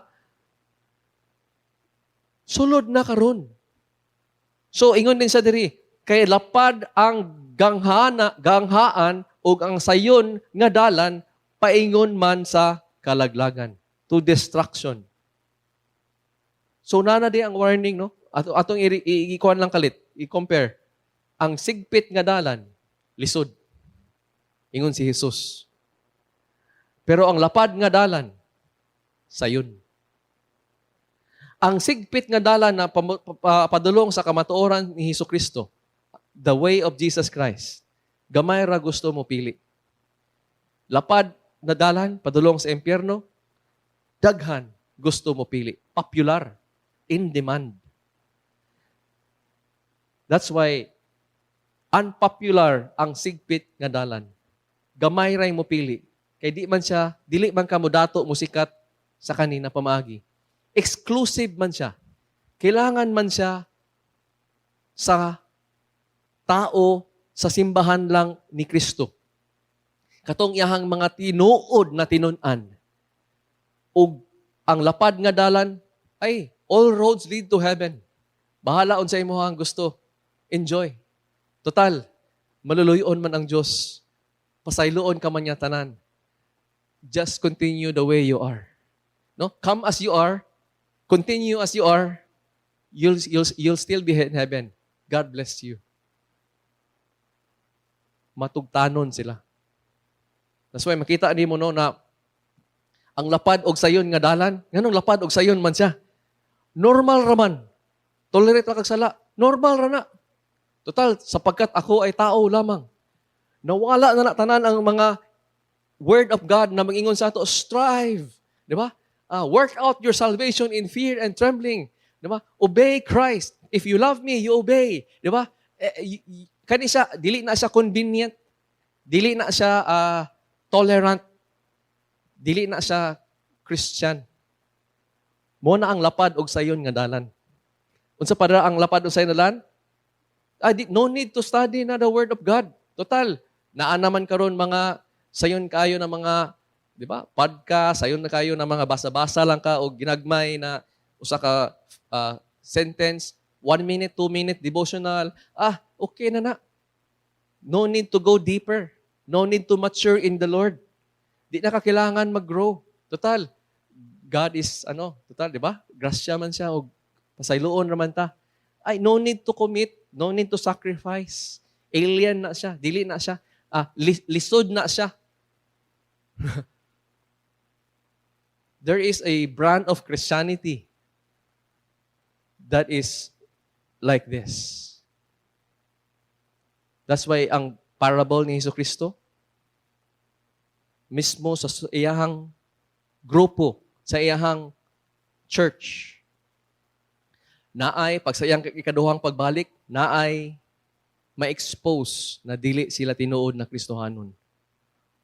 sulod na karon. So ingon din sa diri, kay lapad ang ganghaan ug ang sayon nga dalan paingon man sa kalaglagan, to destruction. So nana di ang warning, no? Atong ikuan lang kalit, i-compare. Ang sigpit nga dalan, lisod. Ingon si Jesus. Pero ang lapad nga dalan, sayon. Ang sigpit nga dalan na padulong sa kamatuoran ni Hesus Kristo, the way of Jesus Christ, Gamay ra gusto mo pili. Lapad na dalan padulong sa impyerno, daghan gusto mo pili. Popular, in demand. That's why unpopular ang sigpit nga dalan. Gamay ray mo pili. Kay di man siya, dili man ka mo dato mo sikat sa kanina pamaagi. Exclusive man siya. Kailangan man siya sa tao sa simbahan lang ni Kristo. Katong iyahang mga tinuod na tinun-an. Ug ang lapad nga dalan ay all roads lead to heaven. Bahala unsa imong gusto. Enjoy. Total, maluluyon man ang Dios. Pasayloon ka man niya tanan. Just continue the way you are. No? Come as you are, continue as you are, you'll still be in heaven. God bless you. Matugtanon sila. That's why makita nimo, no, na ang lapad og sayon nga dalan, nganong lapad og sayon man siya? Normal raman. Tolerate ra kag sala. Normal ra na. Total, sapagkat ako ay tao lamang. Nawala na na tanan ang mga word of God na mangingon sa ato, strive. Di ba? Work out your salvation in fear and trembling. Di ba? Obey Christ. If you love me, you obey. Di ba? Eh, kani siya, dili na siya convenient. Dili na siya tolerant. Dili na siya Christian. Mo na ang lapad og sayon nga dalan. Unsa pa ra ang lapad og sayon dalan? Ah, di, no need to study na the word of God. Total, naa naman karon mga sayon kayo na mga, di ba? Podcast, sayon na kayo na mga basa-basa lang ka og ginagmay na usa ka sentence, 1 minute, 2 minute devotional. Ah, okay na na. No need to go deeper. No need to mature in the Lord. Di na ka kailangan mag-grow. Total, God is, ano, total, di ba? Grasya man siya, og pasayloon raman ta. Ay, no need to commit, no need to sacrifice. Alien na siya, dili na siya, lisod na siya. There is a brand of Christianity that is like this. That's why ang parable ni Hesus Kristo, mismo sa iyahang grupo, sa iyahang church, naay, pag sa iyang ikaduhang pagbalik, naay ma-expose na dili sila tinuod na Kristohanon.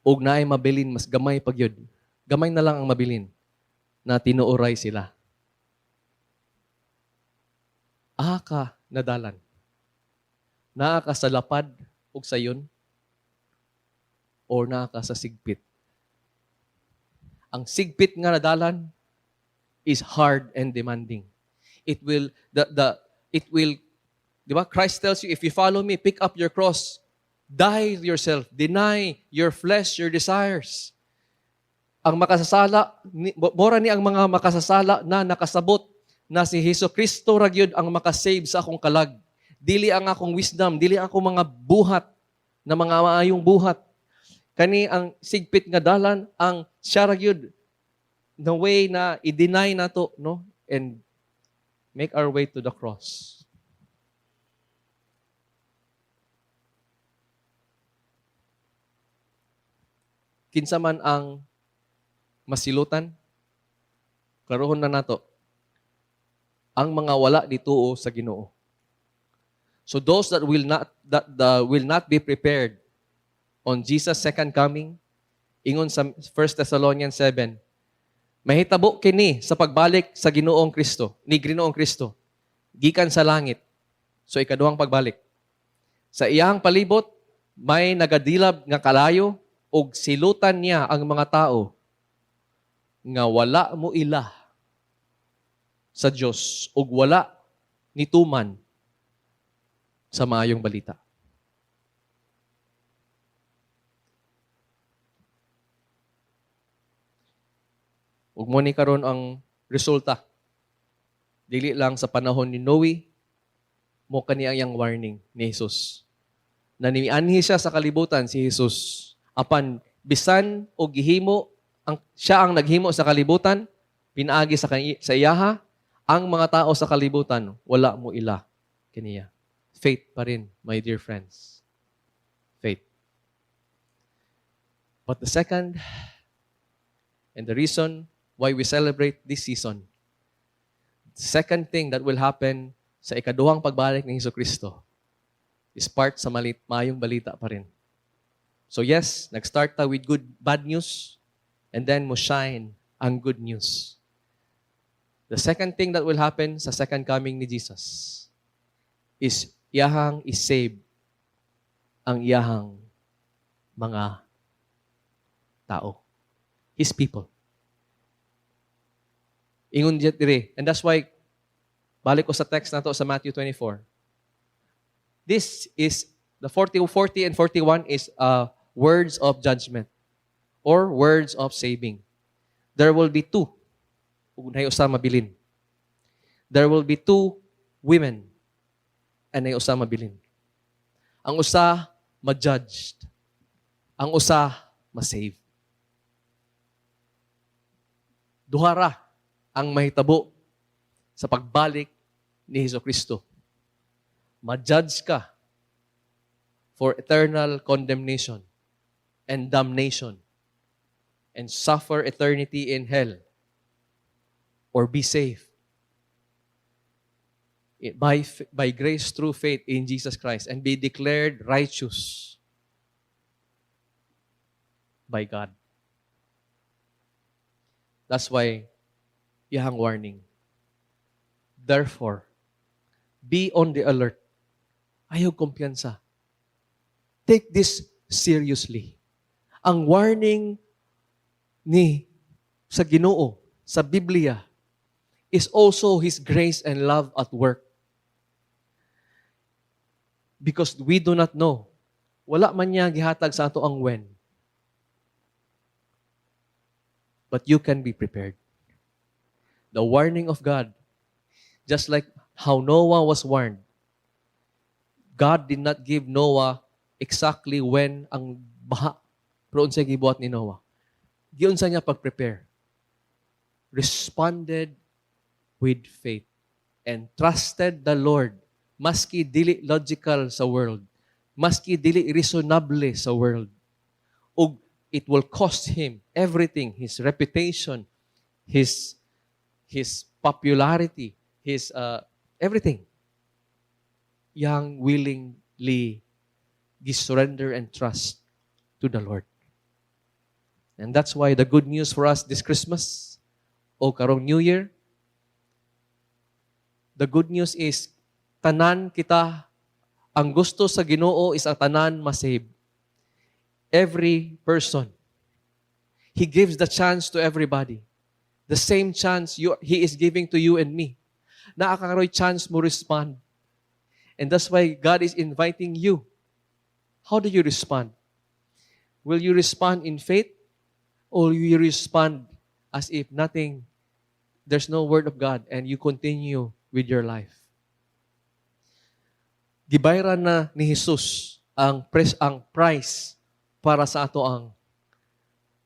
Ug naay mabilin, mas gamay pag yun. Gamay na lang ang mabilin na tinuoray sila. Aha ka nadalan? Naa ka sa lapad ug sayon or naa ka sa sigpit? Ang sigpit nga nadalan is hard and demanding. It will the it will, di ba? Christ tells you, "If you follow me, pick up your cross, die yourself, deny your flesh, your desires." Ang makasasala, mora ni ang mga makasasala na nakasabot na si Hesus Kristo ra gyud ang makasave sa akong kalag. Dili ang akong wisdom, dili ang akong mga buhat na mga maayong buhat. Kani ang sigpit nga dalan, ang siya ra gyud the way na i-deny nato, no, and make our way to the cross. Kinsa man ang masilutan, klarohon na nato, ang mga wala dituo sa Ginoo. So those that will not be prepared on Jesus' second coming, ingon sa 1 Thessalonians 7, mahitabo kini sa pagbalik sa Ginoong Kristo, ni Ginoong Kristo, gikan sa langit. So ikaduhang pagbalik. Sa iyang palibot may nagadilab nga kalayo ug silutan niya ang mga tao nga wala mo ila sa Dios ug wala nituman sa maayong balita. Ug mo ni karon ang resulta. Dili lang sa panahon ni Noe, mo kani ang iyang warning ni Jesus. Na nianhi siya sa kalibutan si Jesus. Apan bisan og gihimo ang siya ang naghimo sa kalibutan, pinaagi sa iyaha, ang mga tao sa kalibutan wala mo ila kaniya. Faith pa rin, my dear friends. Faith. But the second, and the reason why we celebrate this season, the second thing that will happen sa ikaduhang pagbalik ni Hesus Kristo is part sa maayong balita pa rin. So yes, nag-start ta with good bad news, and then mo shine ang good news. The second thing that will happen sa second coming ni Jesus is iyahang i-save ang iyahang mga tao. His people. Ingon diya diri. And that's why, balik ko sa text nato sa Matthew 24. This is, the 40, 40 and 41 is words of judgment or words of saving. There will be two. Ug naay usa mabilin. There will be two women and naay usa mabilin. Ang usa ma-judged. Ang usa ma-save. Duha ra ang mahitabo sa pagbalik ni Hesus Kristo. Ma-judge ka for eternal condemnation and damnation and suffer eternity in hell or be saved by grace through faith in Jesus Christ and be declared righteous by God. That's why iyang warning. Therefore, be on the alert. Ayaw kumpiyansa. Take this seriously. Ang warning ni sa Ginoo sa Biblia is also His grace and love at work. Because we do not know. Wala man niya gihatag sa ato ang when. But you can be prepared. The warning of God, just like how Noah was warned, God did not give Noah exactly when ang baha. Pero unsay gibuhat ni Noah? Giunsa niya pag-prepare. Responded with faith and trusted the Lord maski dili logical sa world, maski dili reasonable sa world. Ug it will cost him everything, his reputation, his popularity, his everything. Yang willingly surrender and trust to the Lord. And that's why the good news for us this Christmas o karong New Year, the good news is tanan kita, ang gusto sa Ginoo is ang tanan masave. Every person. He gives the chance to everybody. The same chance He is giving to you and me. Naa karoy chance mo respond. And that's why God is inviting you. How do you respond? Will you respond in faith? Or will you respond as if nothing, there's no word of God, and you continue with your life? Gibayran na ni Jesus ang price para sa ato ang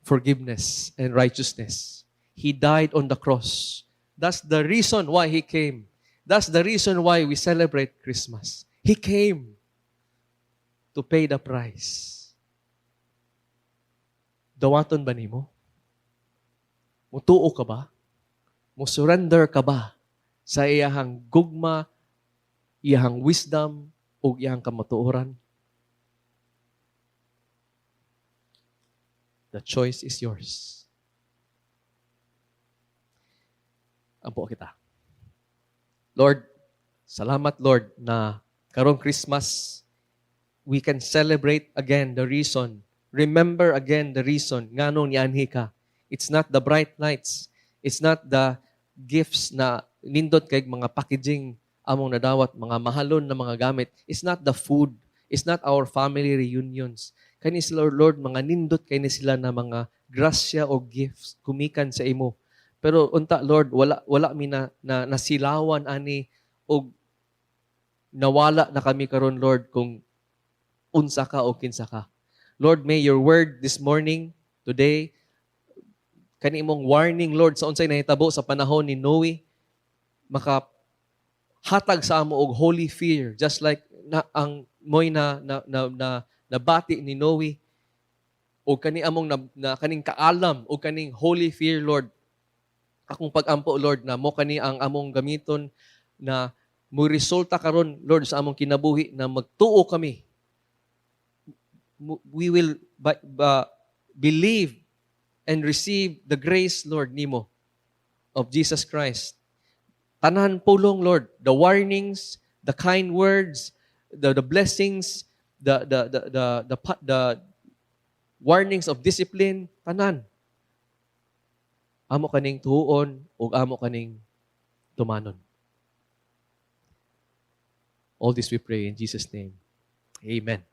forgiveness and righteousness. He died on the cross. That's the reason why He came. That's the reason why we celebrate Christmas. He came to pay the price. Dawaton ba nimo? Mutuo ka ba? Mo-surrender ka ba sa iyahang gugma, iyahang wisdom, ug iyahang kamatuoran? The choice is yours. Ampo kita. Lord, salamat, Lord, na karong Christmas we can celebrate again the reason. Remember again the reason nganong nianhi ka. It's not the bright lights. It's not the gifts na nindot kay mga packaging among nadawat, mga mahalon na mga gamit. It's not the food. It's not our family reunions. Kani sila, Lord, mga nindot kay ni sila na mga grasya o gifts gumikan sa imo. Pero unta, Lord, wala mi na nasilawan ani og nawala na kami karon, Lord, kung unsa ka o kinsa ka. Lord, may your word this morning, today, kani imong warning, Lord, sa unsay nahitabo sa panahon ni Noe, maka hatag sa amo og holy fear, just like na, ang moy na nabati ni Noe. O kani among na kaning kaalam o kaning holy fear, Lord. Akong pag-ampo, Lord, na mo kani ang among gamiton na mo resulta karon, Lord, sa among kinabuhi na magtuo kami. We will believe and receive the grace, Lord, nimo of Jesus Christ. Tanan pulong, Lord, the warnings, the kind words, the blessings, the warnings of discipline, tanan. Amo kaning tuon ug amo kaning tumanon. All this we pray in Jesus' name. Amen.